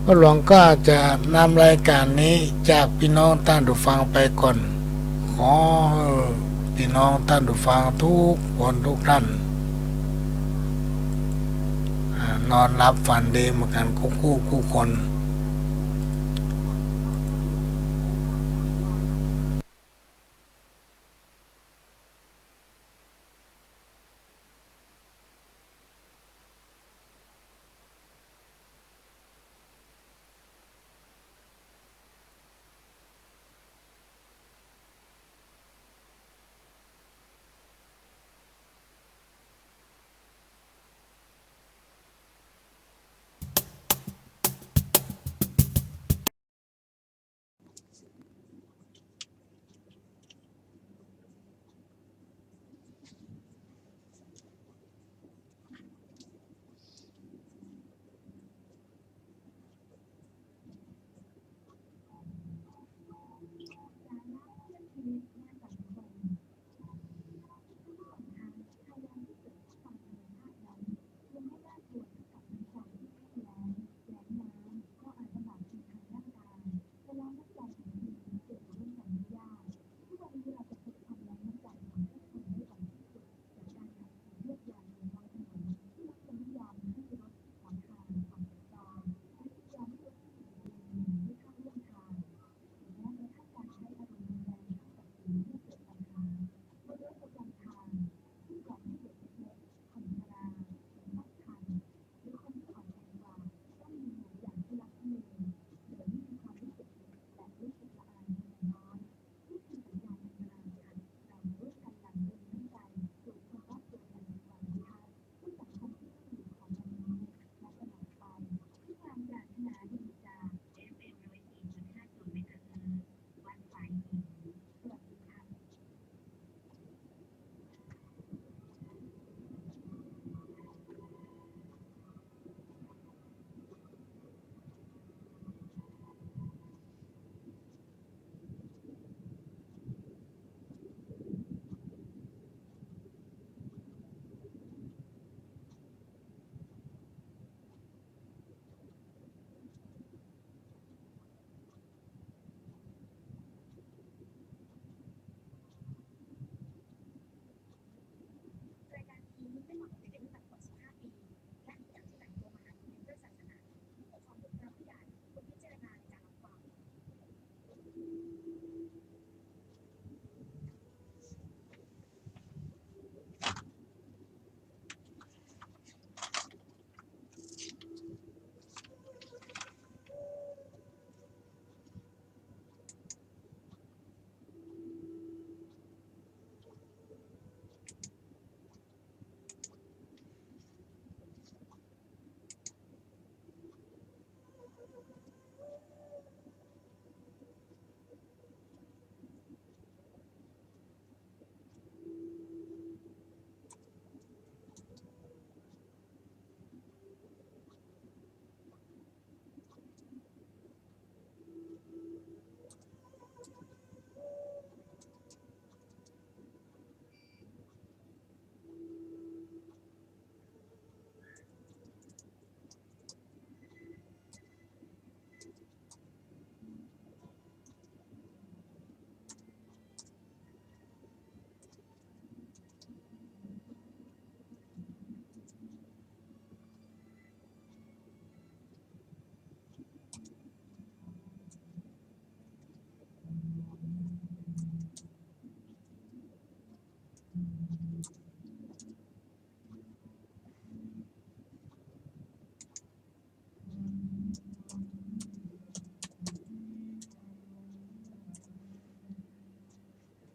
ป้อหลวงก็จะนำรายก๋านนี้จากปี้น้องต้านผู้ฟังไปก่อน ขอหื้อปี้น้องต้านผู้ฟังกู้คนกู้ต้าน อ่า นอนหลับฝันดีเหมือนกั๋นกู้กู้กู้คน